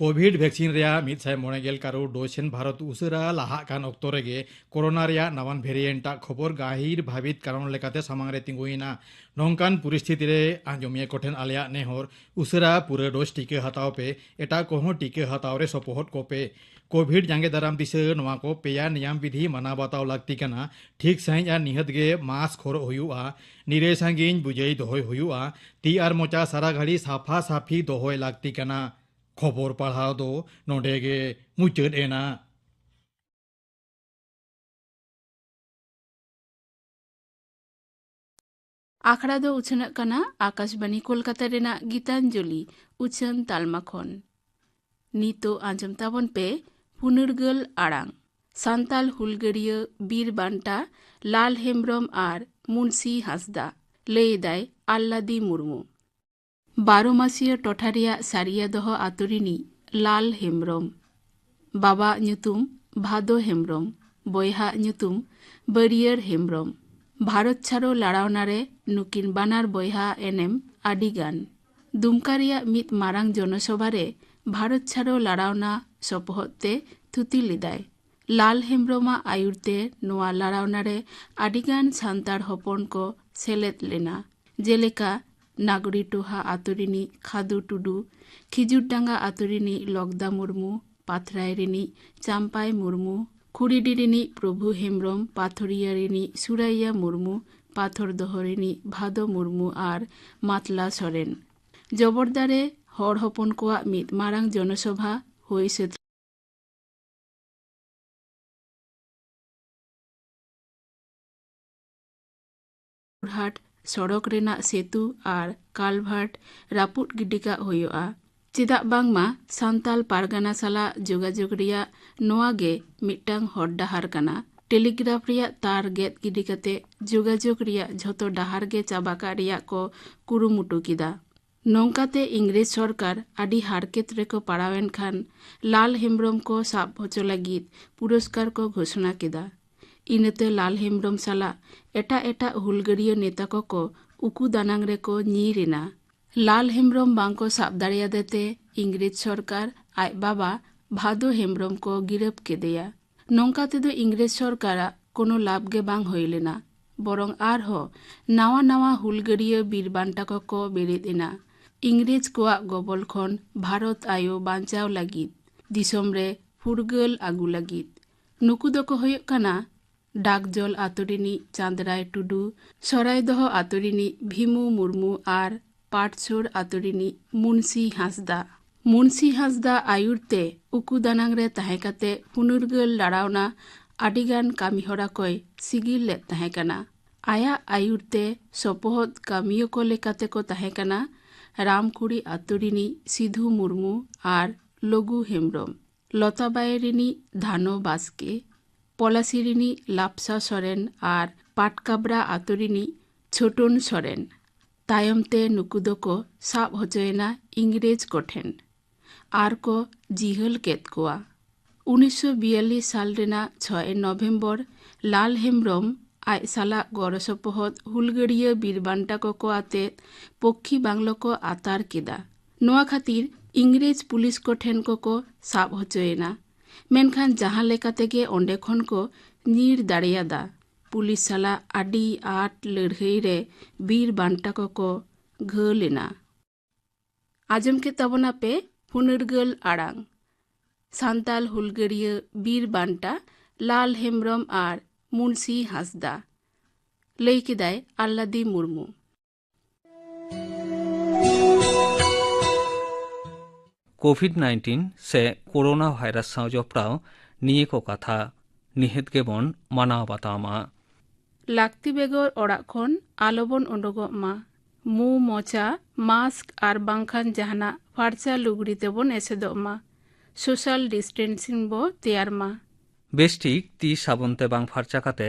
ᱠᱳᱵᱷᱤᱰ ᱵᱷᱮᱠᱥᱤᱱ ᱨᱮᱭᱟᱜ ᱢᱤᱫ ᱥᱟᱭ ᱢᱚᱬᱮ ᱜᱮᱞ ᱠᱟᱨᱳᱲ ᱰᱳᱡᱽ ᱥᱮᱱ ᱵᱷᱟᱨᱚᱛ ᱩᱥᱟᱹᱨᱟ ᱞᱟᱦᱟᱜ ᱠᱟᱱ ᱚᱠᱛᱚ ᱨᱮᱜᱮ ᱠᱳᱨᱳᱱᱟ ᱨᱮᱭᱟᱜ ᱱᱟᱣᱟᱱ ᱵᱷᱮᱨᱤᱭᱮᱱᱴ ᱟᱜ ᱠᱷᱚᱵᱚᱨ ᱜᱟᱹᱦᱤᱨ ᱵᱷᱟᱵᱤᱛ ᱠᱟᱨᱚᱱ ᱞᱮᱠᱟᱛᱮ ᱥᱟᱢᱟᱝ ᱨᱮ ᱛᱤᱸᱜᱩᱭᱮᱱᱟ᱾ ᱱᱚᱝᱠᱟᱱ ᱯᱚᱨᱤᱥᱛᱷᱤᱛᱤ ᱨᱮ ᱟᱸᱡᱚᱢᱤᱭᱟᱹ ᱠᱚᱴᱷᱮᱱ ᱟᱞᱮᱭᱟᱜ ᱱᱮᱦᱚᱨ ᱩᱥᱟᱹᱨᱟ ᱯᱩᱨᱟᱹ ᱰᱳᱡᱽ ᱴᱤᱠᱟᱹ ᱦᱟᱛᱟᱣ ᱯᱮ, ᱮᱴᱟᱜ ᱠᱚᱦᱚᱸ ᱴᱤᱠᱟᱹ ᱦᱟᱛᱟᱣ ᱨᱮ ᱥᱚᱯᱚᱦᱚᱫ ᱠᱚᱯᱮ᱾ ᱠᱳᱵᱷᱤᱰ ᱡᱟᱸᱜᱮ ᱫᱟᱨᱟᱢ ᱫᱤᱥᱟᱹ ᱱᱚᱣᱟ ᱠᱚ ᱯᱮᱭᱟ ᱱᱤᱭᱟᱢ ᱵᱤᱫᱷᱤ ᱢᱟᱱᱟᱣ ᱵᱟᱛᱟᱣ ᱞᱟᱹᱠᱛᱤ ᱠᱟᱱᱟ᱾ ᱴᱷᱤᱠ ᱥᱟᱺᱦᱤᱡ ᱟᱨ ᱱᱤᱦᱟᱹᱛ ᱜᱮ ᱢᱟᱥᱠ ᱦᱚᱨᱚᱜ ᱦᱩᱭᱩᱜᱼᱟ, ᱱᱤᱨᱟᱹᱭ ᱥᱟᱺᱜᱤᱧ ᱵᱩᱡᱟᱹᱭ ᱫᱚᱦᱚᱭ ᱦᱩᱭᱩᱜᱼᱟ, ᱛᱤ ᱟᱨ ᱢᱚᱪᱟ ᱥᱟᱨᱟ ᱜᱷᱟᱹᱲᱤ ᱥᱟᱯᱷᱟ ᱥᱟᱯᱷᱤ ᱫᱚᱦᱚᱭ ᱞᱟᱹᱠᱛᱤ ᱠᱟᱱᱟ᱾ ᱠᱷᱚᱵᱚᱨ ᱯᱟᱲᱦᱟᱣ ᱫᱚ ᱱᱚᱰᱮ ᱜᱮ ᱢᱩᱪᱟᱹᱫ ᱮᱱᱟ᱾ ᱟᱠᱷᱲᱟ ᱫᱚ ᱩᱪᱷᱟᱹᱱᱚᱜ ᱠᱟᱱᱟ ᱟᱠᱟᱥᱵᱟᱬᱤ ᱠᱳᱞᱠᱟᱛᱟ ᱨᱮᱱᱟᱜ ᱜᱤᱛᱟᱧᱡᱚᱞᱤ ᱩᱪᱷᱟᱹᱱ ᱛᱟᱞᱢᱟ ᱠᱷᱚᱱ᱾ ᱱᱤᱛᱚᱜ ᱟᱸᱡᱚᱢ ᱛᱟᱵᱚᱱ ᱯᱮ ᱯᱷᱩᱱᱟᱹᱲᱜᱟᱹᱞ ᱟᱲᱟᱝ᱾ ᱥᱟᱱᱛᱟᱞ ᱦᱩᱞᱜᱟᱹᱨᱤᱭᱟᱹ ᱵᱤᱨ ᱵᱟᱱᱴᱟ ᱞᱟᱞ ᱦᱮᱢᱵᱽᱨᱚᱢ ᱟᱨ ᱢᱩᱱᱥᱤ ᱦᱟᱸᱥᱫᱟ᱾ ᱞᱟᱹᱭ ᱮᱫᱟᱭ ᱟᱞᱞᱟᱫᱤ ᱢᱩᱨᱢᱩ᱾ ᱵᱟᱨᱚᱢᱟᱥᱤᱭᱟᱹ ᱴᱚᱴᱷᱟ ᱨᱮᱭᱟᱜ ᱥᱟᱨᱤᱭᱟ ᱫᱚᱦᱚ ᱟᱛᱳ ᱨᱤᱱᱤᱡ ᱞᱟᱞ ᱦᱮᱢᱵᱽᱨᱚᱢ᱾ ᱵᱟᱵᱟᱣᱟᱜ ᱧᱩᱛᱩᱢ ᱵᱷᱟᱫᱚ ᱦᱮᱢᱵᱽᱨᱚᱢ, ᱵᱚᱭᱦᱟᱣᱟᱜ ᱧᱩᱛᱩᱢ ᱵᱟᱹᱨᱤᱭᱟᱹᱨ ᱦᱮᱢᱵᱽᱨᱚᱢ᱾ ᱵᱷᱟᱨᱚᱛ ᱪᱷᱟᱲᱚ ᱞᱟᱲᱟᱣᱱᱟ ᱨᱮ ᱱᱩᱠᱤᱱ ᱵᱟᱱᱟᱨ ᱵᱚᱭᱦᱟᱣᱟᱜ ᱮᱱᱮᱢ ᱟᱹᱰᱤ ᱜᱟᱱ᱾ ᱫᱩᱢᱠᱟ ᱨᱮᱭᱟᱜ ᱢᱤᱫ ᱢᱟᱨᱟᱝ ᱡᱚᱱᱚᱥᱚᱵᱷᱟ ᱨᱮ ᱵᱷᱟᱨᱚᱛ ᱪᱷᱟᱲᱚ ᱞᱟᱲᱟᱣᱱᱟ ᱥᱚᱯᱚᱦᱚᱫ ᱛᱮ ᱛᱷᱩᱛᱤ ᱞᱮᱫᱟᱭ᱾ ᱞᱟᱞ ᱦᱮᱢᱵᱽᱨᱚᱢᱟᱜ ᱟᱹᱭᱩᱨ ᱛᱮ ᱱᱚᱣᱟ ᱞᱟᱲᱟᱣᱱᱟ ᱨᱮ ᱟᱹᱰᱤ ᱜᱟᱱ ᱥᱟᱱᱛᱟᱲ ᱦᱚᱯᱚᱱ ᱠᱚ ᱥᱮᱞᱮᱫ ᱞᱮᱱᱟ, ᱡᱮᱞᱮᱠᱟ ᱱᱟᱜᱽᱨᱤ ᱴᱚᱦᱟ ᱟᱛᱳ ᱨᱤᱱᱤᱡ ᱠᱷᱟᱫᱩ ᱴᱩᱰᱩ, ᱠᱷᱤᱡᱩᱨᱰᱟᱸᱜᱟ ᱟᱛᱳ ᱨᱤᱱᱤᱡ ᱞᱚᱠᱫᱟ ᱢᱩᱨᱢᱩ, ᱯᱟᱛᱷᱨᱟᱭ ᱨᱤᱱᱤᱡ ᱪᱟᱢᱯᱟᱭ ᱢᱩᱨᱢᱩ, ᱠᱷᱩᱲᱤᱰᱤ ᱨᱤᱱᱤᱡ ᱯᱨᱚᱵᱷᱩ ᱦᱮᱢᱵᱽᱨᱚᱢ, ᱯᱟᱛᱷᱚᱨᱤᱭᱟᱹ ᱨᱤᱱᱤᱡ ᱥᱩᱨᱟᱭᱭᱟ ᱢᱩᱨᱢᱩ, ᱯᱟᱛᱷᱚᱨ ᱫᱚᱦᱚ ᱨᱤᱱᱤᱡ ᱵᱷᱟᱫᱚ ᱢᱩᱨᱢᱩ ᱟᱨ ᱢᱟᱛᱞᱟ ᱥᱚᱨᱮᱱ᱾ ᱡᱚᱵᱚᱨᱫᱟ ᱨᱮ ᱦᱚᱲ ᱦᱚᱯᱚᱱ ᱠᱚᱣᱟᱜ ᱢᱤᱫ ᱢᱟᱨᱟᱝ ᱡᱚᱱᱚᱥᱚᱵᱷᱟ ᱦᱩᱭ ᱥᱟᱹᱛ ᱦᱟᱴ ᱥᱚᱲᱚᱠ ᱨᱮᱱᱟᱜ ᱥᱮᱛᱩ ᱟᱨ ᱠᱟᱞᱵᱷᱟᱨᱴ ᱨᱟᱹᱯᱩᱫ ᱜᱤᱰᱤ ᱠᱟᱜ ᱦᱩᱭᱩᱜᱼᱟ᱾ ᱪᱮᱫᱟᱜ ᱵᱟᱝᱢᱟ ᱥᱟᱱᱛᱟᱞ ᱯᱟᱨᱜᱟᱱᱟ ᱥᱟᱞᱟᱜ ᱡᱳᱜᱟᱡᱳᱜᱽ ᱨᱮᱭᱟᱜ ᱱᱚᱣᱟ ᱜᱮ ᱢᱤᱫᱴᱟᱝ ᱦᱚᱨ ᱰᱟᱦᱟᱨ ᱠᱟᱱᱟ᱾ ᱴᱮᱞᱤᱜᱨᱟᱯᱷ ᱨᱮᱭᱟᱜ ᱛᱟᱨ ᱜᱮᱫ ᱜᱤᱰᱤ ᱠᱟᱛᱮ ᱡᱳᱜᱟᱡᱳᱜᱽ ᱨᱮᱭᱟᱜ ᱡᱷᱚᱛᱚ ᱰᱟᱦᱟᱨ ᱜᱮ ᱪᱟᱵᱟ ᱠᱟᱜ ᱨᱮᱭᱟᱜ ᱠᱚ ᱠᱩᱨᱩᱢᱩᱴᱩ ᱠᱮᱫᱟ᱾ ᱱᱚᱝᱠᱟᱛᱮ ᱤᱝᱨᱮᱡᱽ ᱥᱚᱨᱠᱟᱨ ᱟᱹᱰᱤ ᱦᱟᱨᱠᱮᱛ ᱨᱮᱠᱚ ᱯᱟᱲᱟᱣᱮᱱ ᱠᱷᱟᱱ ᱞᱟᱞ ᱦᱮᱢᱵᱽᱨᱚᱢ ᱠᱚ ᱥᱟᱵ ᱦᱚᱪᱚ ᱞᱟᱹᱜᱤᱫ ᱯᱩᱨᱚᱥᱠᱟᱨ ᱠᱚ ᱜᱷᱳᱥᱚᱱᱟ ᱠᱮᱫᱟ᱾ ᱤᱱᱟᱹᱛᱮ ᱞᱟᱞ ᱦᱮᱢᱵᱽᱨᱚᱢ ᱥᱟᱞᱟᱜ ᱮᱴᱟᱜ ᱮᱴᱟᱜ ᱦᱩᱞᱜᱟᱹᱨᱤᱭᱟᱹ ᱱᱮᱛᱟ ᱠᱚᱠᱚ ᱩᱠᱩ ᱫᱟᱱᱟᱝ ᱨᱮᱠᱚ ᱧᱤᱨ ᱮᱱᱟ᱾ ᱞᱟᱞ ᱦᱮᱢᱵᱽᱨᱚᱢ ᱵᱟᱝᱠᱚ ᱥᱟᱵ ᱫᱟᱲᱮᱭᱟᱫᱮ ᱛᱮ ᱤᱝᱨᱮᱡᱽ ᱥᱚᱨᱠᱟᱨ ᱟᱡ ᱵᱟᱵᱟ ᱵᱷᱟᱫᱚ ᱦᱮᱢᱵᱽᱨᱚᱢ ᱠᱚ ᱜᱤᱨᱟᱹᱵ ᱠᱮᱫᱮᱭᱟ᱾ ᱱᱚᱝᱠᱟ ᱛᱮᱫᱚ ᱤᱝᱨᱮᱡᱽ ᱥᱚᱨᱠᱟᱨᱟᱜ ᱠᱳᱱᱳ ᱞᱟᱵᱷ ᱜᱮ ᱵᱟᱝ ᱦᱩᱭ ᱞᱮᱱᱟ, ᱵᱚᱨᱚᱝ ᱟᱨᱦᱚᱸ ᱱᱟᱣᱟ ᱱᱟᱣᱟ ᱦᱩᱞᱜᱟᱹᱨᱤᱭᱟᱹ ᱵᱤᱨ ᱵᱟᱱᱴᱟ ᱠᱚᱠᱚ ᱵᱮᱨᱮᱫ ᱮᱱᱟ᱾ ᱤᱝᱨᱮᱡᱽ ᱠᱚᱣᱟᱜ ᱜᱚᱵᱚᱞ ᱠᱷᱚᱱ ᱵᱷᱟᱨᱚᱛ ᱟᱭᱳ ᱵᱟᱧᱪᱟᱣ ᱞᱟᱹᱜᱤᱫ, ᱫᱤᱥᱚᱢ ᱨᱮ ᱯᱷᱩᱨᱜᱟᱹᱞ ᱟᱹᱜᱩ ᱞᱟᱹᱜᱤᱫ᱾ ᱱᱩᱠᱩ ᱫᱚᱠᱚ ᱦᱩᱭᱩᱜ ᱠᱟᱱᱟ ᱰᱟᱠᱡᱚᱞ ᱟᱛᱳ ᱨᱤᱱᱤᱡ ᱪᱟᱸᱫᱽᱨᱟᱭ ᱴᱩᱰᱩ, ᱥᱚᱨᱟᱭᱫᱚᱦᱚ ᱟᱛᱳ ᱨᱤᱱᱤᱡ ᱵᱷᱤᱢᱩ ᱢᱩᱨᱢᱩ ᱟᱨ ᱯᱟᱴᱥᱳᱲ ᱟᱛᱳ ᱨᱤᱱᱤᱡ ᱢᱩᱱᱥᱤ ᱦᱟᱸᱥᱫᱟ᱾ ᱢᱩᱱᱥᱤ ᱦᱟᱸᱥᱫᱟ ᱟᱹᱭᱩᱨ ᱛᱮ ᱩᱠᱩ ᱫᱟᱱᱟᱝ ᱨᱮ ᱛᱟᱦᱮᱸ ᱠᱟᱛᱮ ᱯᱷᱩᱱᱩᱨᱜᱟᱹᱞ ᱞᱟᱲᱟᱣᱱᱟ ᱟᱹᱰᱤᱜᱟᱱ ᱠᱟᱹᱢᱤᱦᱚᱨᱟ ᱠᱚᱭ ᱥᱤᱜᱤᱞ ᱞᱮᱫ ᱛᱟᱦᱮᱸ ᱠᱟᱱᱟ᱾ ᱟᱭᱟᱜ ᱟᱹᱭᱩᱨ ᱛᱮ ᱥᱚᱯᱚᱦᱚᱫ ᱠᱟᱹᱢᱤᱭᱟᱹ ᱠᱚ ᱞᱮᱠᱟᱛᱮ ᱠᱚ ᱛᱟᱦᱮᱸ ᱠᱟᱱᱟ ᱨᱟᱢᱠᱩᱲᱤ ᱟᱛᱳ ᱨᱤᱱᱤᱡ ᱥᱤᱫᱷᱩ ᱢᱩᱨᱢᱩ ᱟᱨ ᱞᱚᱜᱩ ᱦᱮᱢᱵᱽᱨᱚᱢ, ᱞᱚᱛᱟᱵᱟᱭ ᱨᱤᱱᱤᱡ ᱫᱷᱟᱱᱚ ᱵᱟᱥᱠᱮ, ᱯᱚᱞᱟᱥᱤ ᱨᱤᱱᱤᱡ ᱞᱟᱯᱥᱟ ᱥᱚᱨᱮᱱ ᱟᱨ ᱯᱟᱴᱠᱟᱵᱽᱨᱟ ᱟᱛᱳ ᱨᱤᱱᱤᱡ ᱪᱷᱳᱴᱚᱱ ᱥᱚᱨᱮᱱ᱾ ᱛᱟᱭᱚᱢ ᱛᱮ ᱱᱩᱠᱩ ᱫᱚᱠᱚ ᱥᱟᱵ ᱦᱚᱪᱚᱭᱮᱱᱟ ᱤᱝᱨᱮᱡᱽ ᱠᱚᱴᱷᱮᱱ ᱟᱨ ᱠᱚ ᱡᱤᱦᱟᱹᱞ ᱠᱮᱫ ᱠᱚᱣᱟ᱾ ᱩᱱᱤᱥᱥᱚ ᱵᱤᱭᱟᱞᱞᱤᱥ ᱥᱟᱞ ᱨᱮᱱᱟᱜ ᱪᱷᱚᱭ ᱱᱚᱵᱷᱮᱢᱵᱚᱨ ᱞᱟᱞ ᱦᱮᱢᱵᱽᱨᱚᱢ ᱟᱡ ᱥᱟᱞᱟᱜ ᱜᱚᱲᱚ ᱥᱚᱯᱚᱦᱚᱫ ᱦᱩᱞᱜᱟᱹᱨᱤᱭᱟᱹ ᱵᱤᱨ ᱵᱟᱱᱴᱟ ᱠᱚᱠᱚ ᱟᱛᱮᱫ ᱯᱚᱠᱠᱷᱤ ᱵᱟᱝᱞᱚ ᱠᱚ ᱟᱛᱟᱨ ᱠᱮᱫᱟ᱾ ᱱᱚᱣᱟ ᱠᱷᱟᱹᱛᱤᱨ ᱤᱝᱨᱮᱡᱽ ᱯᱩᱞᱤᱥ ᱠᱚᱴᱷᱮᱱ ᱠᱚᱠᱚ ᱥᱟᱵ ᱦᱚᱪᱚᱭᱮᱱᱟ᱾ ᱢᱮᱱᱠᱷᱟᱱ ᱡᱟᱦᱟᱸ ᱞᱮᱠᱟ ᱛᱮᱜᱮ ᱚᱸᱰᱮ ᱠᱷᱚᱱ ᱠᱚ ᱧᱤᱨ ᱫᱟᱲᱮᱭᱟᱫᱟ᱾ ᱯᱩᱞᱤᱥ ᱥᱟᱞᱟᱜ ᱟᱹᱰᱤ ᱟᱸᱴ ᱞᱟᱹᱲᱦᱟᱹᱭ ᱨᱮ ᱵᱤᱨ ᱵᱟᱱᱴᱟ ᱠᱚᱠᱚ ᱜᱷᱟᱹᱞ ᱮᱱᱟ᱾ ᱟᱸᱡᱚᱢ ᱠᱮᱫ ᱛᱟᱵᱚᱱᱟᱯᱮ ᱯᱷᱩᱱᱟᱹᱨᱜᱟᱹᱞ ᱟᱲᱟᱝ᱾ ᱥᱟᱱᱛᱟᱞ ᱦᱩᱞᱜᱟᱹᱨᱤᱭᱟᱹ ᱵᱤᱨ ᱵᱟᱱᱴᱟ ᱞᱟᱞ ᱦᱮᱢᱵᱽᱨᱚᱢ ᱟᱨ ᱢᱩᱱᱥᱤ ᱦᱟᱸᱥᱫᱟ᱾ ᱞᱟᱹᱭ ᱠᱮᱫᱟᱭ ᱟᱞᱞᱟᱫᱤ ᱢᱩᱨᱢᱩ᱾ ᱠᱳᱵᱷᱤᱰ ᱱᱟᱭᱤᱱᱴᱤᱱ ᱥᱮ ᱠᱳᱨᱳᱱᱟ ᱵᱷᱟᱭᱨᱟᱥ ᱥᱟᱶ ᱡᱚᱯᱲᱟᱣ ᱱᱤᱭᱟᱹ ᱠᱚ ᱠᱟᱛᱷᱟ ᱱᱤᱦᱟᱹᱛ ᱜᱮᱵᱚᱱ ᱢᱟᱱᱟᱣ ᱵᱟᱛᱟᱣ ᱢᱟ᱾ ᱞᱟᱹᱠᱛᱤ ᱵᱮᱜᱚᱨ ᱚᱲᱟᱜ ᱠᱷᱚᱱ ᱟᱞᱚᱵᱚᱱ ᱩᱰᱩᱠᱚᱜ ᱢᱟ᱾ ᱢᱩ, ᱢᱚᱪᱟ, ᱢᱟᱥᱠ ᱟᱨ ᱵᱟᱝᱠᱷᱟᱱ ᱡᱟᱦᱟᱱᱟᱜ ᱯᱷᱟᱨᱪᱟ ᱞᱩᱜᱽᱲᱤ ᱛᱮᱵᱚᱱ ᱮᱥᱮᱫᱚᱜ ᱢᱟ᱾ ᱥᱳᱥᱟᱞ ᱰᱤᱥᱴᱮᱱᱥᱤᱝ ᱵᱚ ᱛᱮᱭᱟᱨ ᱢᱟ᱾ ᱵᱮᱥ ᱴᱷᱤᱠ ᱛᱤ ᱥᱟᱵᱚᱱ ᱛᱮ ᱵᱟᱝ ᱯᱷᱟᱨᱪᱟ ᱠᱟᱛᱮ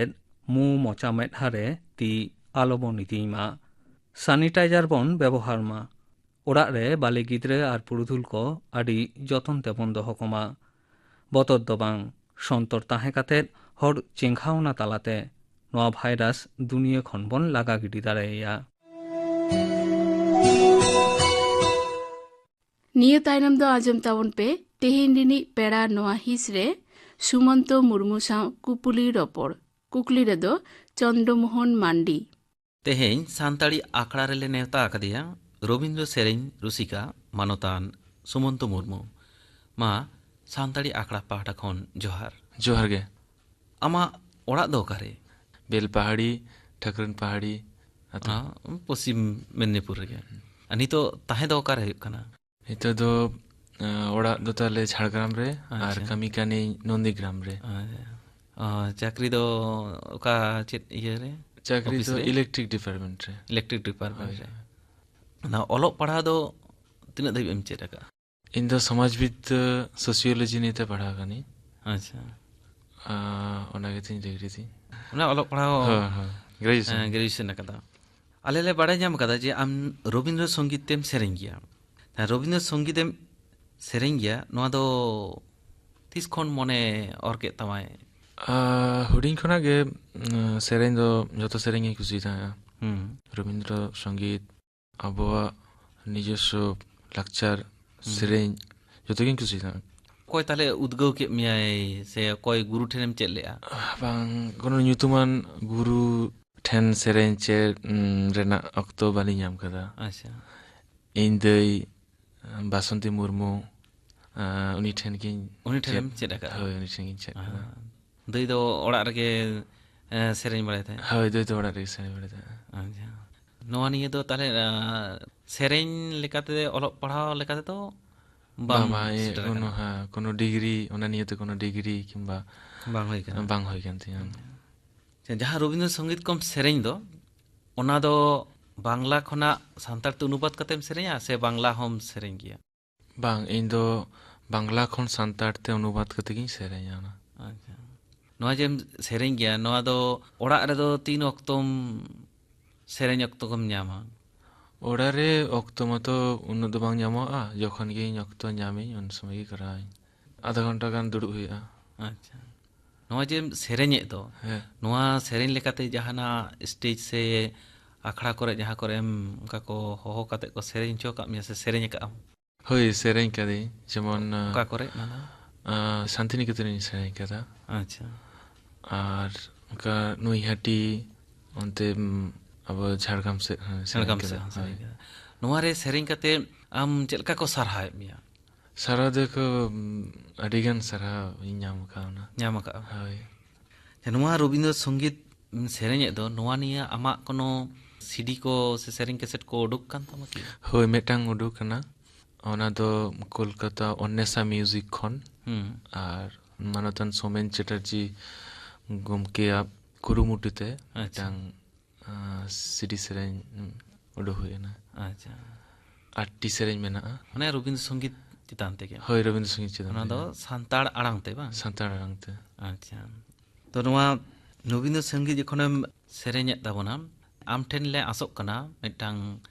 ᱢᱩ, ᱢᱚᱪᱟ, ᱢᱮᱫᱦᱟ ᱨᱮ ᱛᱤ ᱟᱞᱚᱵᱚᱱ ᱤᱫᱤᱭ ᱢᱟ᱾ ᱥᱟᱱᱤᱴᱟᱭᱡᱟᱨ ᱵᱚᱱ ᱵᱮᱵᱚᱦᱟᱨ ᱢᱟ᱾ ᱚᱲᱟᱜ ᱨᱮ ᱵᱟᱞᱮ ᱜᱤᱫᱽᱨᱟᱹ ᱟᱨ ᱯᱩᱨᱩᱫᱷᱩᱞ ᱠᱚ ᱟᱹᱰᱤ ᱡᱚᱛᱚᱱ ᱛᱮᱵᱚᱱ ᱫᱚᱦᱚ ᱠᱚᱢᱟ᱾ ᱵᱚᱛᱚᱨ ᱫᱚ ᱵᱟᱝ, ᱥᱚᱱᱛᱚᱨ ᱛᱟᱦᱮᱸ ᱠᱟᱛᱮ ᱦᱚᱲ ᱪᱮᱸᱜᱷᱟᱣᱱᱟ ᱛᱟᱞᱟᱛᱮ ᱱᱚᱣᱟ ᱵᱷᱟᱭᱨᱟᱥ ᱫᱩᱱᱤᱭᱟᱹ ᱠᱷᱚᱱ ᱵᱚᱱ ᱞᱟᱜᱟ ᱜᱤᱰᱤ ᱫᱟᱲᱮᱭᱟᱭᱟ᱾ ᱱᱤᱭᱟᱹ ᱛᱟᱭᱱᱚᱢ ᱫᱚ ᱟᱸᱡᱚᱢ ᱛᱟᱵᱚᱱ ᱯᱮ ᱛᱮᱦᱮᱧ ᱨᱤᱱᱤᱡ ᱯᱮᱲᱟ ᱱᱚᱣᱟ ᱦᱤᱸᱥ ᱨᱮ ᱥᱩᱢᱚᱱᱛᱚ ᱢᱩᱨᱢᱩ ᱥᱟᱶ ᱠᱩᱯᱩᱞᱤ ᱨᱚᱯᱚᱲ᱾ ᱠᱩᱠᱞᱤ ᱨᱮᱫᱚ ᱪᱚᱱᱫᱨᱚᱢᱳᱦᱚᱱ ᱢᱟᱱᱰᱤ᱾ ᱛᱮᱦᱮᱧ ᱥᱟᱱᱛᱟᱲᱤ ᱟᱠᱷᱲᱟ ᱨᱮᱞᱮ ᱱᱮᱣᱛᱟ ᱟᱠᱟᱫᱮᱭᱟ ᱨᱚᱵᱤᱱᱫᱨᱚ ᱥᱮᱨᱮᱧ ᱨᱩᱥᱤᱠᱟ ᱢᱟᱱᱚᱛᱟᱱ ᱥᱩᱢᱚᱱᱛᱚ ᱢᱩᱨᱢᱩ᱾ ᱢᱟ, ᱥᱟᱱᱛᱟᱲᱤ ᱟᱠᱷᱲᱟ ᱯᱟᱦᱴᱟ ᱠᱷᱚᱱ ᱡᱚᱦᱟᱨ᱾ ᱡᱚᱦᱟᱨ ᱜᱮ᱾ ᱟᱢᱟᱜ ᱚᱲᱟᱜ ᱫᱚ ᱚᱠᱟᱨᱮ? ᱵᱮᱞᱯᱟᱦᱟᱲᱤ, ᱴᱷᱟᱹᱠᱨᱟᱹᱱ ᱯᱟᱦᱟᱲᱤ ᱟᱹᱛᱩ᱾ ᱟᱸ, ᱯᱚᱥᱪᱤᱢ ᱢᱮᱫᱽᱱᱤᱯᱩᱨ ᱨᱮᱜᱮ᱾ ᱟᱨ ᱱᱤᱛᱚᱜ ᱛᱟᱦᱮᱸ ᱫᱚ ᱚᱠᱟᱨᱮ ᱦᱩᱭᱩᱜ ᱠᱟᱱᱟ? ᱱᱤᱛᱚᱜ ᱫᱚ, ᱟᱸ, ᱚᱲᱟᱜ ᱫᱚ ᱛᱟᱞᱮ ᱡᱷᱟᱲᱜᱨᱟᱢ ᱨᱮ, ᱟᱨ ᱟᱪᱪᱷᱟ᱾ ᱠᱟᱹᱢᱤ ᱠᱟᱹᱱᱟᱹᱧ ᱱᱚᱱᱫᱤᱜᱨᱟᱢ ᱨᱮ᱾ ᱟᱪᱪᱷᱟ᱾ ᱟᱸ, ᱪᱟᱹᱠᱨᱤ ᱫᱚ ᱚᱠᱟ, ᱪᱮᱫ ᱤᱭᱟᱹ ᱨᱮ? ᱪᱟᱹᱠᱨᱤ ᱚᱯᱷᱤᱥ ᱫᱚ ᱨᱮ? ᱤᱞᱮᱠᱴᱨᱤᱠ ᱰᱤᱯᱟᱨᱴᱢᱮᱱᱴ ᱨᱮ᱾ ᱤᱞᱮᱠᱴᱨᱤᱠ ᱰᱤᱯᱟᱨᱴᱢᱮᱱᱴ ᱦᱳᱭ, ᱨᱮ᱾ ᱦᱳᱭ᱾ ᱚᱱᱟ ᱚᱞᱚᱜ ᱯᱟᱲᱦᱟᱣ ᱫᱚ ᱛᱤᱱᱟᱹᱜ ᱫᱷᱟᱹᱵᱤᱡ ᱮᱢ ᱪᱮᱫ ᱟᱠᱟᱫᱼᱟ? ᱤᱧ ᱫᱚ ᱥᱚᱢᱟᱡᱽᱵᱤᱫ, ᱥᱳᱥᱤᱭᱳᱞᱚᱡᱤ ᱱᱤᱭᱮᱛᱮ ᱯᱟᱲᱦᱟᱣ ᱠᱟᱹᱱᱟᱹᱧ᱾ ᱟᱪᱪᱷᱟ᱾ ᱟᱸ, ᱚᱱᱟ ᱜᱮᱛᱤᱧ ᱰᱤᱜᱽᱨᱤ ᱛᱤᱧ᱾ ᱚᱱᱟ ᱚᱞᱚᱜ ᱯᱟᱲᱦᱟᱣ, ᱦᱳᱭ, ᱦᱳᱭ, ᱜᱨᱮᱡᱩᱭᱮᱥᱚᱱ᱾ ᱦᱮᱸ, ᱜᱨᱮᱡᱩᱭᱮᱥᱚᱱ ᱟᱠᱟᱫᱟ᱾ ᱟᱞᱮ ᱞᱮ ᱵᱟᱲᱟᱭ ᱧᱟᱢ ᱟᱠᱟᱫᱟ ᱡᱮ ᱟᱢ ᱨᱚᱵᱤᱱᱫᱨᱚ ᱥᱚᱝᱜᱤᱛ ᱛᱮᱢ ᱥᱮᱨᱮᱧ ᱜᱮᱭᱟ᱾ ᱦᱮᱸ, ᱨᱚᱵᱤᱱᱫᱨᱚ ᱥᱚᱝᱜᱤᱛ ᱮᱢ ᱥᱮᱨᱮᱧ ᱜᱮᱭᱟ, ᱱᱚᱣᱟ ᱫᱚ ᱛᱤᱥ ᱠᱷᱚᱱ ᱢᱚᱱᱮ ᱚᱨ ᱠᱮᱫ ᱛᱟᱢᱟᱭ? ᱟᱸ, ᱦᱩᱰᱤᱧ ᱠᱷᱚᱱᱟᱜ ᱜᱮ, ᱩᱸ, ᱥᱮᱨᱮᱧ ᱫᱚ ᱡᱚᱛᱚ ᱥᱮᱨᱮᱧ ᱜᱤᱧ ᱠᱩᱥᱤᱭᱟᱜ ᱛᱟᱦᱮᱸᱜᱼᱟ᱾ ᱦᱩᱸ᱾ ᱨᱚᱵᱤᱱᱫᱨᱚ ᱥᱚᱝᱜᱤᱛ, ᱟᱵᱚᱣᱟᱜ ᱱᱤᱡᱚᱥᱥᱚ ᱞᱟᱠᱪᱟᱨ, ᱦᱩᱸ᱾ ᱥᱮᱨᱮᱧ, ᱡᱚᱛᱚᱜᱤᱧ ᱠᱩᱥᱤᱭᱟᱜᱼᱟ᱾ ᱚᱠᱚᱭ ᱛᱟᱦᱞᱮ ᱩᱫᱽᱜᱟᱹᱣ ᱠᱮᱫ ᱢᱮᱭᱟᱭ ᱥᱮ ᱚᱠᱚᱭ ᱜᱩᱨᱩ ᱴᱷᱮᱱᱮᱢ ᱪᱮᱫ ᱞᱮᱫᱼᱟ? ᱵᱟᱝ, ᱠᱳᱱᱳ ᱧᱩᱛᱩᱢᱟᱱ ᱜᱩᱨᱩ ᱴᱷᱮᱱ ᱥᱮᱨᱮᱧ ᱪᱮᱫ, ᱩᱸ, ᱨᱮᱱᱟᱜ ᱚᱠᱛᱚ ᱵᱟᱹᱞᱤᱧ ᱧᱟᱢ ᱠᱟᱫᱟ᱾ ᱟᱪᱪᱷᱟ᱾ ᱤᱧ ᱫᱟᱹᱭ, ᱵᱟᱥᱚᱱᱛᱤ ᱢᱩᱨᱢᱩ, ᱟᱸ, ᱩᱱᱤ ᱴᱷᱮᱱ ᱜᱤᱧ ᱩᱱᱤ ᱴᱷᱮᱱᱮᱢ ᱪᱮᱫ ᱟᱠᱟᱫᱼᱟ? ᱦᱳᱭ, ᱩᱱᱤ ᱴᱷᱮᱱ ᱜᱤᱧ ᱪᱮᱫ ᱟᱠᱟᱫᱟ᱾ ᱟᱸ, ᱫᱟᱹᱭ ᱫᱚ ᱚᱲᱟᱜ ᱨᱮᱜᱮ, ᱮᱸ, ᱥᱮᱨᱮᱧ ᱵᱟᱲᱟᱭ ᱛᱟᱦᱮᱸᱫ? ᱦᱳᱭ, ᱫᱟᱹᱭ ᱫᱚ ᱚᱲᱟᱜ ᱨᱮᱜᱮ ᱥᱮᱨᱮᱧ ᱵᱟᱲᱟᱭ ᱛᱟᱦᱮᱸᱫ᱾ ᱟᱪᱪᱷᱟ᱾ ᱱᱚᱣᱟ ᱱᱤᱭᱟᱹ ᱫᱚ ᱛᱟᱦᱞᱮ, ᱟᱸ, ᱥᱮᱨᱮᱧ ᱞᱮᱠᱟᱛᱮ, ᱚᱞᱚᱜ ᱯᱟᱲᱦᱟᱣ ᱞᱮᱠᱟᱛᱮ ᱫᱚ ᱵᱟᱢ ᱵᱟᱝ, ᱵᱟᱝ, ᱮ, ᱥᱮᱴᱮᱨ ᱠᱳᱱᱳ, ᱟᱠᱟᱱᱟ? ᱦᱮᱸ, ᱠᱳᱱᱳ ᱰᱤᱜᱽᱨᱤ, ᱚᱱᱟ ᱱᱤᱭᱮᱛᱮ ᱠᱳᱱᱳ ᱰᱤᱜᱽᱨᱤ ᱠᱤᱝᱵᱟ ᱵᱟᱝ ᱦᱩᱭ ᱠᱟᱱᱟ? ᱵᱟᱝ ᱦᱩᱭ ᱠᱟᱱ ᱛᱤᱧᱟᱹ᱾ ᱟᱪᱪᱷᱟ, ᱡᱟᱦᱟᱸ ᱨᱚᱵᱤᱱᱫᱨᱚ ᱥᱚᱝᱜᱤᱛ ᱠᱚᱢ ᱥᱮᱨᱮᱧ ᱫᱚ, ᱚᱱᱟ ᱫᱚ ᱵᱟᱝᱞᱟ ᱠᱷᱚᱱᱟᱜ ᱥᱟᱱᱛᱟᱲ ᱛᱮ ᱚᱱᱩᱵᱟᱫ ᱠᱟᱛᱮᱢ ᱥᱮᱨᱮᱧᱟ ᱥᱮ ᱵᱟᱝᱞᱟ ᱦᱚᱸᱢ ᱥᱮᱨᱮᱧ ᱜᱮᱭᱟ? ᱵᱟᱝ, ᱤᱧ ᱫᱚ ᱵᱟᱝᱞᱟ ᱠᱷᱚᱱ ᱥᱟᱱᱛᱟᱲ ᱛᱮ ᱚᱱᱩᱵᱟᱫ ᱠᱟᱛᱮ ᱜᱤᱧ ᱥᱮᱨᱮᱧᱟ ᱚᱱᱟ᱾ ᱟᱪᱪᱷᱟ᱾ ᱱᱚᱣᱟ ᱡᱮᱢ ᱥᱮᱨᱮᱧ ᱜᱮᱭᱟ, ᱱᱚᱣᱟ ᱫᱚ ᱚᱲᱟᱜ ᱨᱮᱫᱚ ᱛᱤᱱ ᱚᱠᱛᱚᱢ ᱥᱮᱨᱮᱧ ᱚᱠᱛᱚ ᱠᱚᱢ ᱧᱟᱢᱟ? ᱚᱲᱟᱜ ᱨᱮ ᱚᱠᱛᱚ ᱢᱟᱛᱚ ᱩᱱᱟᱹᱜ ᱫᱚ ᱵᱟᱝ ᱧᱟᱢᱚᱜᱼᱟ, ᱡᱚᱠᱷᱚᱱ ᱜᱮ ᱤᱧ ᱚᱠᱛᱚ ᱧᱟᱢᱤᱧ ᱩᱱ ᱥᱚᱢᱚᱭ ᱜᱮ ᱠᱚᱨᱟᱣᱟᱹᱧ᱾ ᱟᱫᱷᱟ ᱜᱷᱚᱱᱴᱟ ᱜᱟᱱ ᱫᱩᱲᱩᱵ ᱦᱩᱭᱩᱜᱼᱟ᱾ ᱟᱪᱪᱷᱟ᱾ ᱱᱚᱣᱟ ᱡᱮᱢ ᱥᱮᱨᱮᱧᱮᱫ ᱫᱚ, ᱦᱮᱸ᱾ ᱱᱚᱣᱟ ᱥᱮᱨᱮᱧ ᱞᱮᱠᱟᱛᱮ ᱡᱟᱦᱟᱱᱟᱜ ᱥᱴᱮᱡᱽ ᱥᱮ ᱟᱠᱷᱲᱟ ᱠᱚᱨᱮ ᱡᱟᱦᱟᱸ ᱠᱚᱨᱮᱢ ᱚᱱᱠᱟ ᱠᱚ ᱦᱚᱦᱚ ᱠᱟᱛᱮ ᱠᱚ ᱥᱮᱨᱮᱧ ᱦᱚᱪᱚ ᱟᱠᱟᱫ ᱢᱮᱭᱟ ᱥᱮ ᱥᱮᱨᱮᱧ ᱟᱠᱟᱫ ᱟᱢ? ᱦᱳᱭ, ᱥᱮᱨᱮᱧ ᱠᱟᱹᱫᱟᱹᱧ᱾ ᱡᱮᱢᱚᱱ, ᱚᱠᱟ ᱠᱚᱨᱮ ᱚᱱᱟ ᱫᱚ? ᱟᱸ, ᱥᱟᱱᱛᱤᱱᱤᱠᱮᱛᱚᱱ ᱨᱤᱧ ᱥᱮᱨᱮᱧ ᱠᱟᱫᱟ᱾ ᱟᱪᱪᱷᱟ᱾ ᱟᱨ ᱚᱱᱠᱟ ᱱᱩᱭᱦᱟᱹᱴᱤ, ᱚᱱᱛᱮ, ᱩᱢ, ᱟᱵᱚ ᱡᱷᱟᱲᱜᱨᱟᱢ ᱥᱮᱫ ᱦᱚᱸ ᱥᱮᱨᱮᱧ ᱡᱷᱟᱲᱜᱨᱟᱢ ᱠᱟᱫᱟ᱾ ᱥᱮᱫ ᱦᱚᱸ ᱥᱮᱨᱮᱧ ᱦᱳᱭ᱾ ᱠᱟᱫᱟ᱾ ᱱᱚᱣᱟ ᱨᱮ ᱥᱮᱨᱮᱧ ᱠᱟᱛᱮ ᱟᱢ ᱪᱮᱫ ᱞᱮᱠᱟ ᱠᱚ ᱥᱟᱨᱦᱟᱣᱮᱫ ᱢᱮᱭᱟ? ᱥᱟᱨᱦᱟᱣ ᱫᱚᱠᱚ, ᱩᱢ, ᱟᱹᱰᱤᱜᱟᱱ ᱥᱟᱨᱦᱟᱣ ᱤᱧ ᱧᱟᱢ ᱟᱠᱟᱫᱟ ᱚᱱᱟ᱾ ᱧᱟᱢ ᱟᱠᱟᱫᱼᱟ᱾ ᱦᱳᱭ᱾ ᱟᱪᱪᱷᱟ, ᱱᱚᱣᱟ ᱨᱚᱵᱤᱱᱫᱨᱚ ᱥᱚᱝᱜᱤᱛ ᱥᱮᱨᱮᱧᱮᱫ ᱫᱚ, ᱱᱚᱣᱟ ᱱᱤᱭᱮ ᱟᱢᱟᱜ ᱠᱳᱱᱳ ᱥᱤᱰᱤ ᱠᱚ ᱥᱮ ᱥᱮᱨᱮᱧ ᱠᱮᱥᱮᱴ ᱠᱚ ᱩᱰᱩᱠ ᱠᱟᱱ ᱛᱟᱢᱟ ᱠᱤ? ᱦᱳᱭ, ᱢᱤᱫᱴᱟᱝ ᱩᱰᱩᱠ ᱠᱟᱱᱟ᱾ ᱚᱱᱟ ᱫᱚ ᱠᱳᱞᱠᱟᱛᱟ ᱚᱱᱱᱮᱥᱟ ᱢᱤᱭᱩᱡᱤᱠ ᱠᱷᱚᱱ᱾ ᱦᱩᱸ᱾ ᱟᱨ ᱢᱟᱱᱚᱛᱟᱱ ᱥᱳᱢᱮᱱ ᱪᱮᱴᱟᱨᱡᱤ ᱜᱚᱢᱠᱮᱭᱟᱜ ᱠᱩᱨᱩᱢᱩᱴᱩ ᱛᱮ ᱟᱪᱪᱷᱟ᱾ ᱢᱤᱫᱴᱟᱝ, ᱟᱸ, ᱥᱤᱰᱤ ᱥᱮᱨᱮᱧ ᱩᱰᱩᱠ ᱦᱩᱭ ᱮᱱᱟ᱾ ᱟᱪᱪᱷᱟ᱾ ᱟᱴᱴᱤ ᱥᱮᱨᱮᱧ ᱢᱮᱱᱟᱜᱼᱟ᱾ ᱢᱟᱱᱮ ᱨᱚᱵᱤᱱᱫᱨᱚ ᱥᱚᱝᱜᱤᱛ ᱪᱮᱛᱟᱱ ᱛᱮᱜᱮ? ᱦᱳᱭ, ᱨᱚᱵᱤᱱᱫᱨᱚ ᱥᱚᱝᱜᱤᱛ ᱪᱮᱛᱟᱱ ᱚᱱᱟ ᱫᱚ ᱛᱮᱜᱮ᱾ ᱥᱟᱱᱛᱟᱲ ᱟᱲᱟᱝ ᱛᱮ, ᱵᱟᱝ? ᱥᱟᱱᱛᱟᱲ ᱟᱲᱟᱝ ᱛᱮ᱾ ᱟᱪᱪᱷᱟ᱾ ᱛᱚ, ᱱᱚᱣᱟ ᱨᱚᱵᱤᱱᱫᱨᱚ ᱥᱚᱝᱜᱤᱛ ᱡᱚᱠᱷᱚᱱᱮᱢ ᱥᱮᱨᱮᱧᱮᱫ ᱛᱟᱵᱚᱱᱟ, ᱟᱢ ᱴᱷᱮᱱ ᱞᱮ ᱟᱥᱚᱜ ᱠᱟᱱᱟ ᱢᱤᱫᱴᱟᱝ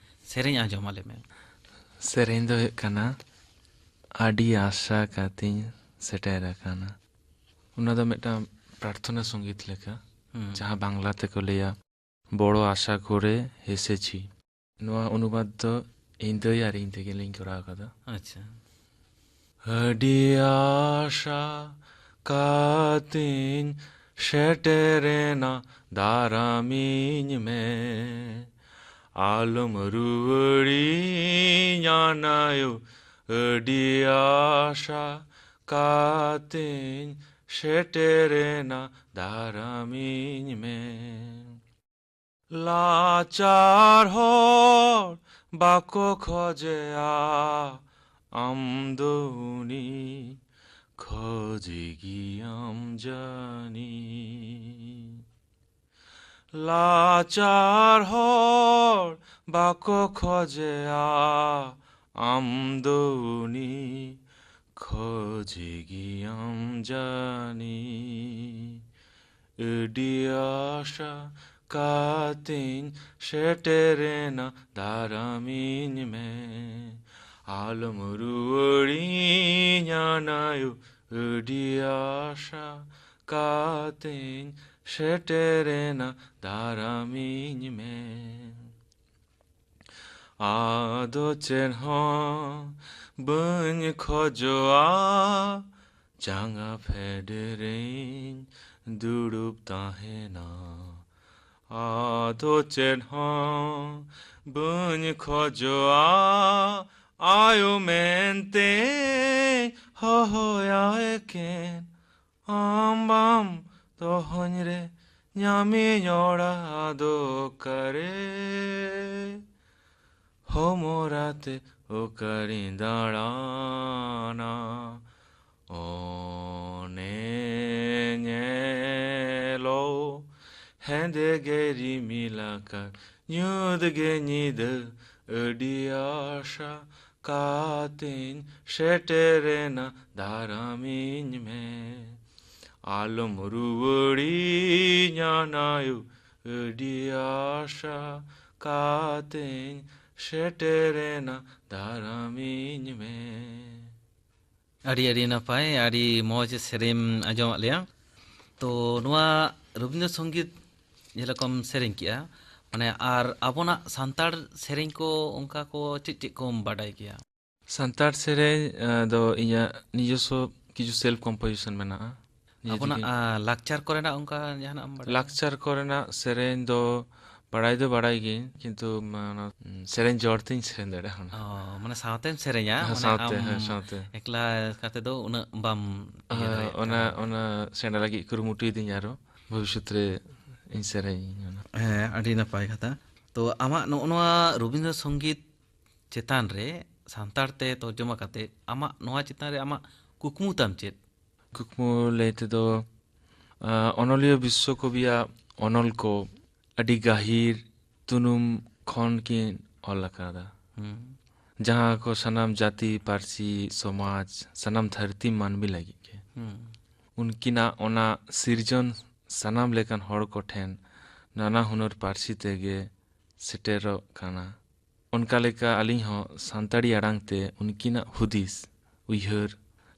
ᱥᱮᱨᱮᱧ ᱟᱸᱡᱚᱢ ᱟᱞᱮ ᱢᱮ᱾ ᱥᱮᱨᱮᱧ ᱫᱚ ᱦᱩᱭᱩᱜ ᱠᱟᱱᱟ, ᱟᱹᱰᱤ ᱟᱥᱟ ᱠᱟᱛᱮᱧ ᱥᱮᱴᱮᱨ ᱟᱠᱟᱱᱟ᱾ ᱚᱱᱟ ᱫᱚ ᱢᱤᱫᱴᱟᱝ ᱯᱨᱟᱨᱛᱷᱚᱱᱟ ᱥᱚᱝᱜᱤᱛ ᱞᱮᱠᱟ, ᱦᱩᱸ᱾ ᱡᱟᱦᱟᱸ ᱵᱟᱝᱞᱟ ᱛᱮᱠᱚ ᱞᱟᱹᱭᱟ, ᱵᱚᱲᱚ ᱟᱥᱟ ᱠᱚᱨᱮ ᱮᱥᱮᱪᱷᱤ᱾ ᱱᱚᱣᱟ ᱚᱱᱩᱵᱟᱫ ᱫᱚ ᱤᱧ ᱫᱟᱹᱭ ᱟᱨ ᱤᱧ ᱛᱮᱜᱮ ᱞᱤᱧ ᱠᱚᱨᱟᱣ ᱠᱟᱫᱟ᱾ ᱟᱪᱪᱷᱟ᱾ ᱟᱹᱰᱤ ᱟᱥᱟ ᱠᱟᱛᱮᱧ ᱥᱮᱴᱮᱨᱮᱱᱟ, ᱫᱟᱨᱟᱢᱤᱧ ᱢᱮ, ᱟᱞᱚᱢ ᱨᱩᱣᱟᱹᱲᱤᱧᱟ ᱱᱟᱭᱳ, ᱟᱹᱰᱤ ᱟᱥᱟ ᱠᱟᱛᱮᱧ ᱥᱮᱴᱮᱨᱮᱱᱟ, ᱫᱟᱨᱟᱢᱤᱧ ᱢᱮ᱾ ᱞᱟᱪᱟᱨ ᱦᱚᱲ ᱵᱟᱠᱚ ᱠᱷᱚᱡᱮᱭᱟ ᱟᱢ ᱫᱚ ᱩᱱᱤ, ᱠᱷᱚᱡᱮ ᱜᱮᱭᱟᱢ ᱡᱟᱹᱱᱤ᱾ ᱞᱟᱪᱟᱨ ᱦᱚᱲ ᱵᱟᱠᱚ ᱠᱷᱚᱡᱮᱭᱟ ᱟᱢ ᱫᱚ ᱩᱱᱤ, ᱠᱷᱚᱡᱮ ᱜᱮᱭᱟᱢ ᱡᱟᱹᱱᱤ᱾ ᱟᱹᱰᱤ ᱟᱥᱟ ᱠᱟᱛᱮᱧ ᱥᱮᱴᱮᱨᱮᱱᱟ, ᱫᱟᱨᱟᱢᱤᱧ ᱢᱮ᱾ ᱟᱞᱚᱢ ᱨᱩᱣᱟᱹᱲᱤᱧᱟ ᱱᱟᱭᱩ, ᱟᱹᱰᱤ ᱟᱥᱟ ᱠᱟᱛᱮᱧ ᱥᱮᱴᱮᱨᱮᱱᱟ, ᱫᱟᱨᱟᱢᱤᱧ ᱢᱮ᱾ ᱟᱫᱚ ᱪᱮᱫ ᱦᱚᱸ ᱵᱟᱹᱧ ᱠᱷᱚᱡᱚᱜᱼᱟ, ᱡᱟᱸᱜᱟ ᱯᱷᱮᱰ ᱨᱮᱧ ᱫᱩᱲᱩᱵ ᱛᱟᱦᱮᱱᱟ᱾ ᱟᱫᱚ ᱪᱮᱫ ᱦᱚᱸ ᱵᱟᱹᱧ ᱠᱷᱚᱡᱚᱜᱼᱟ, ᱟᱭᱳ ᱢᱮᱱᱛᱮ ᱦᱚᱦᱚᱭᱟ ᱮᱠᱮᱱ᱾ ᱟᱢ ᱵᱟᱢ ᱛᱚᱦᱚᱧ ᱨᱮ ᱧᱟᱢᱤᱧ ᱚᱲᱟᱜ ᱫᱚ ᱚᱠᱟᱨᱮ? ᱦᱚᱢᱚᱨᱟᱛᱮ ᱚᱠᱟᱨᱤᱧ ᱫᱟᱬᱟᱱᱟ? ᱚᱱᱮ ᱧᱮᱞᱚᱜ ᱦᱮᱸᱫᱮ ᱜᱮ ᱨᱤᱢᱤᱞ ᱟᱠᱟᱫ, ᱧᱩᱛ ᱜᱮ ᱧᱤᱫᱟᱹ, ᱟᱹᱰᱤ ᱟᱥᱟ ᱠᱟᱛᱮᱧ ᱥᱮᱴᱮᱨᱮᱱᱟ, ᱫᱟᱨᱟᱢᱤᱧ ᱢᱮ᱾ ᱟᱞᱚᱢ ᱨᱩᱣᱟᱹᱲᱤᱧᱟ ᱱᱟᱭᱩ, ᱟᱹᱰᱤ ᱟᱥᱟ ᱠᱟᱛᱮᱧ ᱥᱮᱴᱮᱨᱮᱱᱟ, ᱫᱟᱨᱟᱢᱤᱧ ᱢᱮ᱾ ᱟᱹᱰᱤ, ᱟᱹᱰᱤ ᱱᱟᱯᱟᱭ, ᱟᱹᱰᱤ ᱢᱚᱡᱽ ᱥᱮᱨᱮᱧ ᱟᱸᱡᱚᱢᱟᱫ ᱞᱮᱭᱟ᱾ ᱛᱚ, ᱱᱚᱣᱟ ᱨᱚᱵᱤᱱᱫᱨᱚ ᱥᱚᱝᱜᱤᱛ ᱡᱮᱞᱮᱠᱟᱢ ᱥᱮᱨᱮᱧ ᱠᱮᱜᱼᱟ, ᱢᱟᱱᱮ, ᱟᱨ ᱟᱵᱚᱱᱟᱜ ᱥᱟᱱᱛᱟᱲ ᱥᱮᱨᱮᱧ ᱠᱚ ᱚᱱᱠᱟ ᱠᱚ ᱪᱮᱫ ᱪᱮᱫ ᱠᱚᱢ ᱵᱟᱰᱟᱭ ᱜᱮᱭᱟ? ᱥᱟᱱᱛᱟᱲ ᱥᱮᱨᱮᱧ, ᱟᱸ, ᱫᱚ ᱤᱧᱟᱹᱜ ᱱᱤᱡᱚᱥᱥᱚ ᱠᱤᱪᱷᱩ self composition ᱢᱮᱱᱟᱜᱼᱟ᱾ ᱱᱤᱡᱮ ᱟᱵᱚᱱᱟᱜ, ᱛᱮᱜᱮ᱾ ᱟᱸ, ᱞᱟᱠᱪᱟᱨ ᱠᱚᱨᱮᱱᱟᱜ ᱚᱱᱠᱟ ᱡᱟᱦᱟᱱᱟᱜ ᱮᱢ ᱵᱟᱰᱟᱭᱟ? ᱞᱟᱠᱪᱟᱨ ᱠᱚᱨᱮᱱᱟᱜ ᱥᱮᱨᱮᱧ ᱫᱚ ᱵᱟᱲᱟᱭ ᱫᱚ ᱵᱟᱲᱟᱭ ᱜᱤᱭᱟᱹᱧ, ᱠᱤᱱᱛᱩ ᱢᱟ-, ᱚᱱᱟ, ᱩᱸ, ᱥᱮᱨᱮᱧ ᱡᱚᱲ ᱛᱤᱧ ᱥᱮᱨᱮᱧ ᱫᱟᱲᱮᱭᱟᱜᱼᱟ ᱚᱱᱟ᱾ ᱚ, ᱢᱟᱱᱮ ᱥᱟᱶᱛᱮᱢ ᱥᱮᱨᱮᱧᱟ, ᱦᱮᱸ, ᱢᱟᱱᱮ ᱥᱟᱶᱛᱮ, ᱟᱢ ᱦᱮᱸ, ᱥᱟᱶᱛᱮ᱾ ᱮᱠᱞᱟ ᱠᱟᱛᱮ ᱫᱚ ᱩᱱᱟᱹᱜ ᱵᱟᱢ ᱤᱭᱟᱹ ᱦᱮᱸ, ᱫᱟᱲᱮᱭᱟᱜ ᱚᱱᱟ, ᱠᱟᱱᱟ᱾ ᱚᱱᱟ ᱥᱮᱬᱟ ᱞᱟᱹᱜᱤᱫ ᱠᱩᱨᱩᱢᱩᱴᱩᱭᱮᱫᱟᱹᱧ ᱟᱨᱚ᱾ ᱵᱷᱚᱵᱤᱥᱥᱚᱛ ᱨᱮ ᱤᱧ ᱥᱮᱨᱮᱧ ᱚᱱᱟ᱾ ᱦᱮᱸ, ᱟᱹᱰᱤ ᱱᱟᱯᱟᱭ ᱠᱟᱛᱷᱟ᱾ ᱛᱚ, ᱟᱢᱟᱜ ᱱᱚᱜᱼᱚ ᱱᱚᱣᱟ ᱨᱚᱵᱤᱱᱫᱨᱚ ᱥᱚᱝᱜᱤᱛ ᱪᱮᱛᱟᱱ ᱨᱮ ᱥᱟᱱᱛᱟᱲ ᱛᱮ ᱛᱚᱨᱡᱚᱢᱟ ᱠᱟᱛᱮ ᱟᱢᱟᱜ ᱱᱚᱣᱟ ᱪᱮᱛᱟᱱ ᱨᱮ ᱟᱢᱟᱜ ᱠᱩᱠᱢᱩ ᱛᱟᱢ ᱪᱮᱫ? ᱠᱩᱠᱢᱩ ᱞᱟᱹᱭ ᱛᱮᱫᱚ, ᱟᱸ, ᱚᱱᱚᱞᱤᱭᱟᱹ ᱵᱤᱥᱥᱚ ᱠᱚᱵᱤᱭᱟᱜ ᱚᱱᱚᱞ ᱠᱚ ᱟᱹᱰᱤ ᱜᱟᱹᱦᱤᱨ ᱛᱩᱱᱩᱢ ᱠᱷᱚᱱ ᱠᱤᱱ ᱚᱞ ᱟᱠᱟᱫᱟ᱾ ᱦᱩᱸ᱾ ᱡᱟᱦᱟᱸ ᱠᱚ ᱥᱟᱱᱟᱢ ᱡᱟᱹᱛᱤ, ᱯᱟᱹᱨᱥᱤ, ᱥᱚᱢᱟᱡᱽ, ᱥᱟᱱᱟᱢ ᱫᱷᱟᱹᱨᱛᱤ ᱢᱟᱹᱱᱢᱤ ᱞᱟᱹᱜᱤᱫ ᱜᱮ᱾ ᱦᱩᱸ᱾ ᱩᱱᱠᱤᱱᱟᱜ ᱚᱱᱟ ᱥᱤᱨᱡᱚᱱ ᱥᱟᱱᱟᱢ ᱞᱮᱠᱟᱱ ᱦᱚᱲ ᱠᱚᱴᱷᱮᱱ ᱱᱟᱱᱟ ᱦᱩᱱᱟᱹᱨ ᱯᱟᱹᱨᱥᱤ ᱛᱮᱜᱮ ᱥᱮᱴᱮᱨᱚᱜ ᱠᱟᱱᱟ᱾ ᱚᱱᱠᱟ ᱞᱮᱠᱟ ᱟᱹᱞᱤᱧ ᱦᱚᱸ ᱥᱟᱱᱛᱟᱲᱤ ᱟᱲᱟᱝ ᱛᱮ ᱩᱱᱠᱤᱱᱟᱜ ᱦᱩᱫᱤᱥ, ᱩᱭᱦᱟᱹᱨ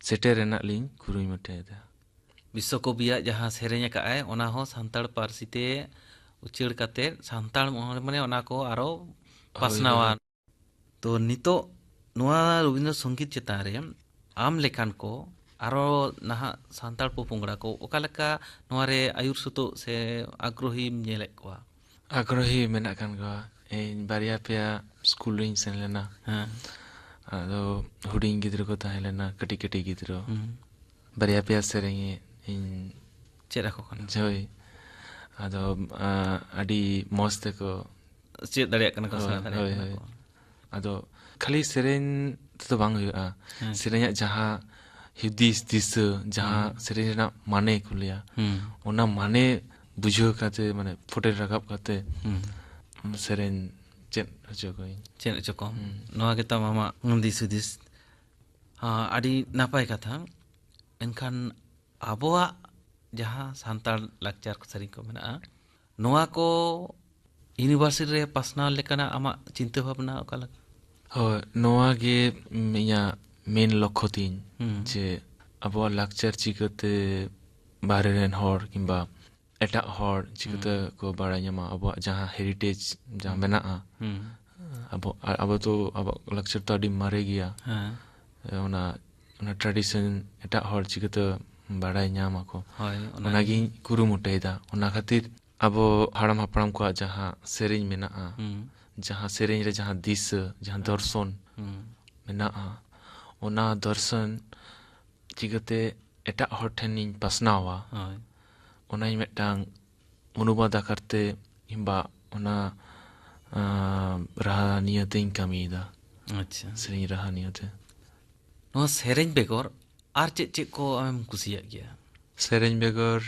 ᱥᱮᱴᱮᱨ ᱨᱮᱱᱟᱜ ᱞᱤᱧ ᱠᱩᱨᱩᱢᱩᱴᱩᱭᱮᱫᱟ᱾ ᱵᱤᱥᱥᱚ ᱠᱚᱵᱤᱭᱟᱜ ᱡᱟᱦᱟᱸ ᱥᱮᱨᱮᱧ ᱟᱠᱟᱫ ᱟᱭ, ᱚᱱᱟ ᱦᱚᱸ ᱥᱟᱱᱛᱟᱲ ᱯᱟᱹᱨᱥᱤ ᱛᱮ ᱩᱪᱟᱹᱲ ᱠᱟᱛᱮ ᱥᱟᱱᱛᱟᱲ ᱢᱚᱦᱚᱞ, ᱢᱟᱱᱮ, ᱚᱱᱟ ᱠᱚ ᱟᱨᱚ ᱦᱳᱭ, ᱯᱟᱥᱱᱟᱣᱟ᱾ ᱦᱳᱭ᱾ ᱛᱚ, ᱱᱤᱛᱚᱜ ᱱᱚᱣᱟ ᱨᱚᱵᱤᱱᱫᱨᱚ ᱥᱚᱝᱜᱤᱛ ᱪᱮᱛᱟᱱ ᱨᱮ ᱟᱢ ᱞᱮᱠᱟᱱ ᱠᱚ ᱟᱨᱚ ᱱᱟᱦᱟᱜ ᱥᱟᱱᱛᱟᱲ ᱯᱚᱯᱚᱝᱲᱟ ᱠᱚ ᱚᱠᱟ ᱞᱮᱠᱟ ᱱᱚᱣᱟ ᱨᱮ ᱟᱹᱭᱩᱨ ᱥᱩᱛᱩᱜ ᱥᱮ ᱟᱜᱽᱨᱚᱦᱤᱢ ᱧᱮᱞᱮᱫ ᱠᱚᱣᱟ? ᱟᱜᱽᱨᱚᱦᱤ ᱢᱮᱱᱟᱜ ᱠᱟᱱ ᱜᱮᱭᱟ᱾ ᱤᱧ ᱵᱟᱨᱭᱟ ᱯᱮᱭᱟ ᱥᱠᱩᱞ ᱨᱤᱧ ᱥᱮᱱ ᱞᱮᱱᱟ᱾ ᱦᱮᱸ᱾ ᱟᱫᱚ ᱦᱩᱰᱤᱧ ᱜᱤᱫᱽᱨᱟᱹ ᱠᱚ ᱛᱟᱦᱮᱸ ᱞᱮᱱᱟ, ᱠᱟᱹᱴᱤᱡ ᱠᱟᱹᱴᱤᱡ ᱜᱤᱫᱽᱨᱟᱹ᱾ ᱦᱩᱸ᱾ ᱵᱟᱨᱭᱟ ᱯᱮᱭᱟ ᱥᱮᱨᱮᱧ ᱤᱧ ᱪᱮᱫ ᱟᱠᱚ ᱠᱟᱱᱟ᱾ ᱦᱳᱭ᱾ ᱟᱫᱚ, ᱟ, ᱟᱹᱰᱤ ᱢᱚᱸᱡᱽ ᱛᱮᱠᱚ ᱪᱮᱫ ᱫᱟᱲᱮᱭᱟᱜ ᱠᱟᱱᱟ ᱠᱚ, ᱦᱳᱭ, ᱥᱮᱬᱟ ᱫᱟᱲᱮᱭᱟᱜ ᱦᱳᱭ, ᱠᱟᱱᱟ ᱦᱳᱭ᱾ ᱠᱚ᱾ ᱟᱫᱚ ᱠᱷᱟᱹᱞᱤ ᱥᱮᱨᱮᱧ ᱛᱮᱫᱚ ᱵᱟᱝ ᱦᱩᱭᱩᱜᱼᱟ᱾ ᱦᱮᱸ᱾ ᱥᱮᱨᱮᱧᱟᱜ ᱡᱟᱦᱟᱸ ᱦᱩᱫᱤᱥ ᱫᱤᱥᱟᱹ, ᱡᱟᱦᱟᱸ ᱦᱩᱸ᱾ ᱥᱮᱨᱮᱧ ᱨᱮᱱᱟᱜ ᱢᱟᱱᱮ ᱠᱚ ᱞᱟᱹᱭᱟ, ᱦᱩᱸ᱾ ᱚᱱᱟ ᱢᱟᱱᱮ ᱵᱩᱡᱷᱟᱹᱣ ᱠᱟᱛᱮ, ᱢᱟᱱᱮ ᱯᱷᱩᱴᱮᱞ ᱨᱟᱠᱟᱵ ᱠᱟᱛᱮ ᱦᱩᱸ᱾ ᱥᱮᱨᱮᱧ ᱪᱮᱫ ᱦᱚᱪᱚ ᱠᱚᱣᱟᱧ᱾ ᱪᱮᱫ ᱦᱚᱪᱚ ᱠᱚᱢ᱾ ᱦᱩᱸ᱾ ᱱᱚᱣᱟ ᱜᱮᱛᱟᱢ ᱟᱢᱟᱜ ᱫᱤᱥ ᱦᱩᱫᱤᱥ᱾ ᱦᱮᱸ, ᱟᱹᱰᱤ ᱱᱟᱯᱟᱭ ᱠᱟᱛᱷᱟ᱾ ᱮᱱᱠᱷᱟᱱ ᱟᱵᱚᱣᱟᱜ ᱡᱟᱦᱟᱸ ᱥᱟᱱᱛᱟᱲ ᱞᱟᱠᱪᱟᱨ ᱥᱮᱨᱮᱧ ᱠᱚ ᱢᱮᱱᱟᱜᱼᱟ, ᱱᱚᱣᱟ ᱠᱚ ᱤᱭᱩᱱᱤᱵᱷᱟᱨᱥᱤᱴᱤ ᱨᱮ ᱯᱟᱥᱱᱟᱣ ᱞᱮᱠᱟᱱᱟᱜ ᱟᱢᱟᱜ ᱪᱤᱱᱛᱟᱹ ᱵᱷᱟᱵᱽᱱᱟ ᱚᱠᱟ ᱞᱮᱠᱟ? ᱦᱳᱭ, ᱱᱚᱣᱟ ᱜᱮ ᱤᱧᱟᱹᱜ ᱢᱮᱱ ᱞᱚᱠᱠᱷᱚ ᱛᱤᱧ, ᱦᱩᱸ᱾ ᱡᱮ ᱟᱵᱚᱣᱟᱜ ᱞᱟᱠᱪᱟᱨ ᱪᱤᱠᱟᱹᱛᱮ ᱵᱟᱦᱨᱮ ᱨᱮᱱ ᱦᱚᱲ ᱠᱤᱝᱵᱟ ᱮᱴᱟᱜ ᱦᱚᱲ ᱪᱤᱠᱟᱹᱛᱮ ᱦᱩᱸ᱾ ᱠᱚ ᱵᱟᱲᱟᱭ ᱧᱟᱢᱟ ᱟᱵᱚᱣᱟᱜ ᱡᱟᱦᱟᱸ ᱦᱮᱨᱤᱴᱮᱡᱽ ᱡᱟᱦᱟᱸ ᱦᱩᱸ᱾ ᱢᱮᱱᱟᱜᱼᱟ? ᱦᱩᱸ᱾ ᱟᱵᱚ, ᱟ-, ᱟᱵᱚ ᱫᱚ ᱟᱵᱚᱣᱟᱜ ᱞᱟᱠᱪᱟᱨ ᱫᱚ ᱟᱹᱰᱤ ᱢᱟᱨᱮ ᱜᱮᱭᱟ᱾ ᱦᱮᱸ᱾ ᱚᱱᱟ, ᱚᱱᱟ ᱴᱨᱟᱰᱤᱥᱚᱱ ᱮᱴᱟᱜ ᱦᱚᱲ ᱪᱤᱠᱟᱹᱛᱮ ᱵᱟᱲᱟᱭ ᱧᱟᱢ ᱟᱠᱚ? ᱦᱳᱭ, ᱚᱱᱟ ᱚᱱᱟᱜᱤᱧ ᱠᱩᱨᱩᱢᱩᱴᱩᱭᱮᱫᱟ᱾ ᱚᱱᱟ ᱠᱷᱟᱹᱛᱤᱨ ᱟᱵᱚ ᱦᱟᱲᱟᱢ ᱦᱟᱯᱲᱟᱢ ᱠᱚᱣᱟᱜ ᱡᱟᱦᱟᱸ ᱥᱮᱨᱮᱧ ᱢᱮᱱᱟᱜᱼᱟ, ᱦᱩᱸ᱾ ᱡᱟᱦᱟᱸ ᱥᱮᱨᱮᱧ ᱨᱮ ᱡᱟᱦᱟᱸ ᱫᱤᱥᱟᱹ, ᱡᱟᱦᱟᱸ ᱦᱩᱸ᱾ ᱫᱚᱨᱥᱚᱱ ᱦᱩᱸ᱾ ᱢᱮᱱᱟᱜᱼᱟ, ᱚᱱᱟ ᱫᱚᱨᱥᱚᱱ ᱪᱤᱠᱟᱹᱛᱮ ᱮᱴᱟᱜ ᱦᱚᱲ ᱴᱷᱮᱱᱤᱧ ᱯᱟᱥᱱᱟᱣᱟ, ᱦᱳᱭ᱾ ᱚᱱᱟᱧ ᱢᱤᱫᱴᱟᱝ ᱚᱱᱩᱵᱟᱫ ᱟᱠᱟᱨ ᱛᱮ ᱠᱤᱝᱵᱟ ᱚᱱᱟ, ᱟᱸ, ᱨᱟᱦᱟ ᱱᱤᱭᱟᱹᱛᱮᱧ ᱠᱟᱹᱢᱤᱭᱮᱫᱟ᱾ ᱟᱪᱪᱷᱟ᱾ ᱥᱮᱨᱮᱧ ᱨᱟᱦᱟ ᱱᱤᱭᱟᱹᱛᱮ᱾ ᱱᱚᱣᱟ ᱥᱮᱨᱮᱧ ᱵᱮᱜᱚᱨ ᱟᱨ ᱪᱮᱫ ᱪᱮᱫ ᱠᱚ ᱟᱢᱮᱢ ᱠᱩᱥᱤᱭᱟᱜ ᱜᱮᱭᱟ? ᱥᱮᱨᱮᱧ ᱵᱮᱜᱚᱨ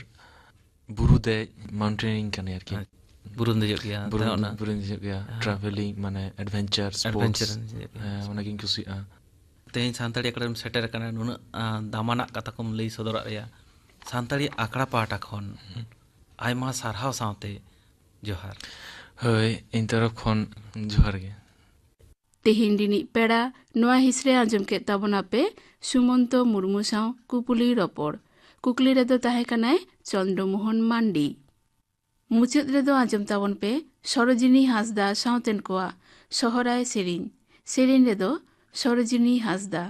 ᱵᱩᱨᱩ ᱫᱮᱡ, ᱢᱟᱣᱩᱱᱴᱮᱱᱤᱭᱟᱨᱤᱝ ᱠᱟᱱᱟᱭ ᱟᱨᱠᱤ᱾ ᱟᱪᱪᱷᱟ᱾ ᱵᱩᱨᱩᱢ ᱫᱮᱡᱚᱜ ᱜᱮᱭᱟ, ᱵᱩᱨᱩ, ᱛᱟᱦᱮᱸ ᱚᱱᱟ ᱵᱩᱨᱩᱧ ᱫᱮᱡᱚᱜ ᱜᱮᱭᱟ, ᱦᱮᱸ᱾ ᱴᱨᱟᱵᱷᱮᱞᱤᱝ, ᱢᱟᱱᱮ, ᱮᱰᱵᱷᱮᱧᱪᱟᱨ, ᱮᱰᱵᱷᱮᱧᱪᱟᱨ ᱥᱯᱳᱨᱴᱥ᱾ ᱮᱢ ᱫᱮᱡᱚᱜ ᱜᱮᱭᱟ᱾ ᱦᱮᱸ, ᱚᱱᱟᱜᱤᱧ ᱠᱩᱥᱤᱭᱟᱜᱼᱟ᱾ ᱛᱮᱦᱮᱧ ᱥᱟᱱᱛᱟᱲᱤ ᱟᱠᱷᱲᱟ ᱨᱮᱢ ᱥᱮᱴᱮᱨ ᱟᱠᱟᱱᱟ, ᱱᱩᱱᱟᱹᱜ, ᱟᱸ, ᱫᱟᱢᱟᱱᱟᱜ ᱠᱟᱛᱷᱟ ᱠᱚᱢ ᱞᱟᱹᱭ ᱥᱚᱫᱚᱨᱟᱜ ᱞᱮᱭᱟ᱾ ᱥᱟᱱᱛᱟᱲᱤ ᱟᱠᱷᱲᱟ ᱯᱟᱦᱴᱟ ᱠᱷᱚᱱ ᱦᱩᱸ᱾ ᱟᱭᱢᱟ ᱥᱟᱨᱦᱟᱣ ᱥᱟᱶᱛᱮ ᱡᱚᱦᱟᱨ᱾ ᱦᱳᱭ, ᱤᱧ ᱛᱚᱨᱚᱯ ᱠᱷᱚᱱ ᱡᱚᱦᱟᱨ ᱜᱮ᱾ ᱛᱮᱦᱮᱧ ᱨᱤᱱᱤᱡ ᱯᱮᱲᱟ ᱱᱚᱣᱟ ᱦᱤᱸᱥ ᱨᱮ ᱟᱸᱡᱚᱢ ᱠᱮᱫ ᱛᱟᱵᱚᱱᱟᱯᱮ ᱥᱩᱢᱚᱱᱛᱚ ᱢᱩᱨᱢᱩ ᱥᱟᱶ ᱠᱩᱯᱩᱞᱤ ᱨᱚᱯᱚᱲ᱾ ᱠᱩᱠᱞᱤ ᱨᱮᱫᱚ ᱛᱟᱦᱮᱸ ᱠᱟᱱᱟᱭ ᱪᱚᱱᱫᱨᱚ ᱢᱳᱦᱚᱱ ᱢᱟᱱᱰᱤ᱾ ᱢᱩᱪᱟᱹᱫ ᱨᱮᱫᱚ ᱟᱸᱡᱚᱢ ᱛᱟᱵᱚᱱ ᱯᱮ ᱥᱚᱨᱳᱡᱤᱱᱤ ᱦᱟᱸᱥᱫᱟ ᱥᱟᱶᱛᱮᱱ ᱠᱚᱣᱟᱜ ᱥᱚᱦᱚᱨᱟᱭ ᱥᱮᱨᱮᱧ᱾ ᱥᱮᱨᱮᱧ ᱨᱮᱫᱚ ᱥᱚᱨᱳᱡᱤᱱᱤ ᱦᱟᱸᱥᱫᱟ᱾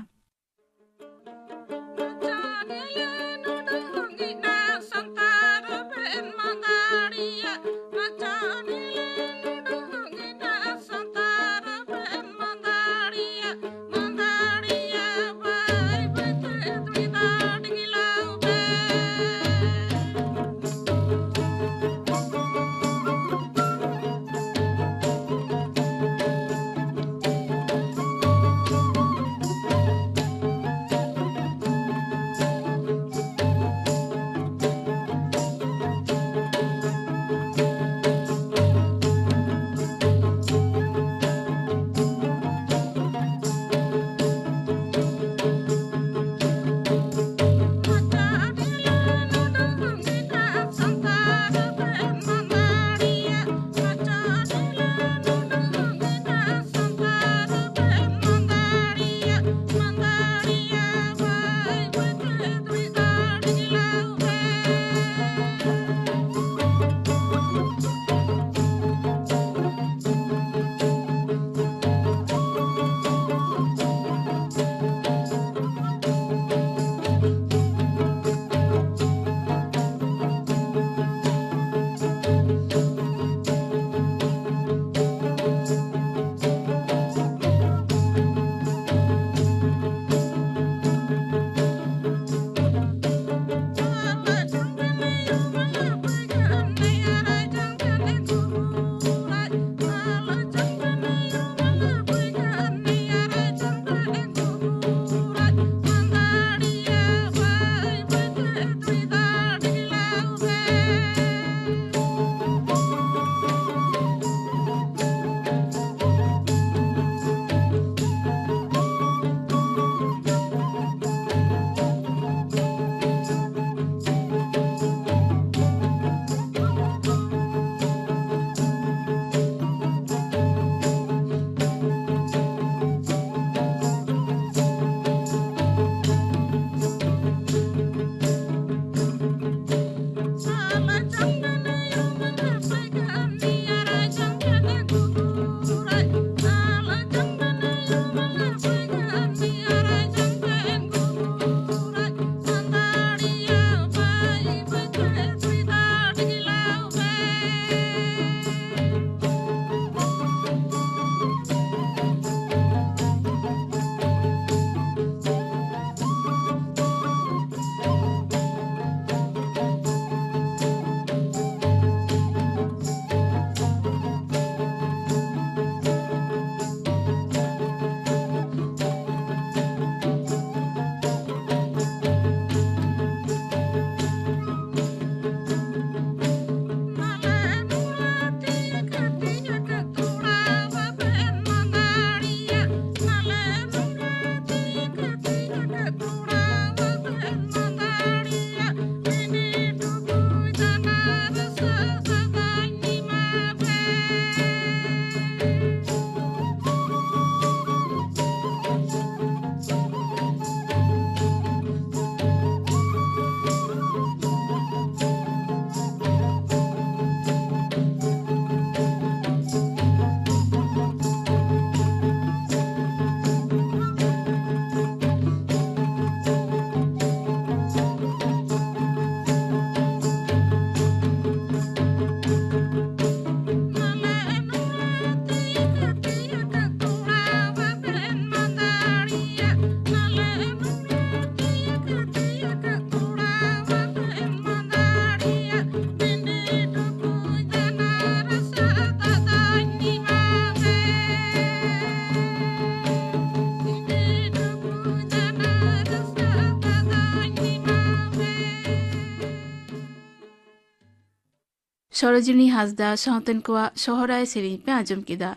ᱥᱚᱨᱳᱡᱤᱱᱤ ᱦᱟᱸᱥᱫᱟ ᱥᱟᱶᱛᱮᱱ ᱠᱚᱣᱟᱜ ᱥᱚᱦᱨᱟᱭ ᱥᱮᱨᱮᱧ ᱯᱮ ᱟᱸᱡᱚᱢ ᱠᱮᱫᱟ᱾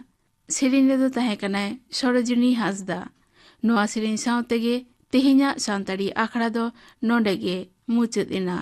ᱥᱮᱨᱮᱧ ᱨᱮᱫᱚ ᱛᱟᱦᱮᱸ ᱠᱟᱱᱟᱭ ᱥᱚᱨᱳᱡᱤᱱᱤ ᱦᱟᱸᱥᱫᱟ᱾ ᱱᱚᱣᱟ ᱥᱮᱨᱮᱧ ᱥᱟᱶ ᱛᱮᱜᱮ ᱛᱮᱦᱮᱧᱟᱜ ᱥᱟᱱᱛᱟᱲᱤ ᱟᱠᱷᱲᱟ ᱫᱚ ᱱᱚᱰᱮ ᱜᱮ ᱢᱩᱪᱟᱹᱫ ᱮᱱᱟ᱾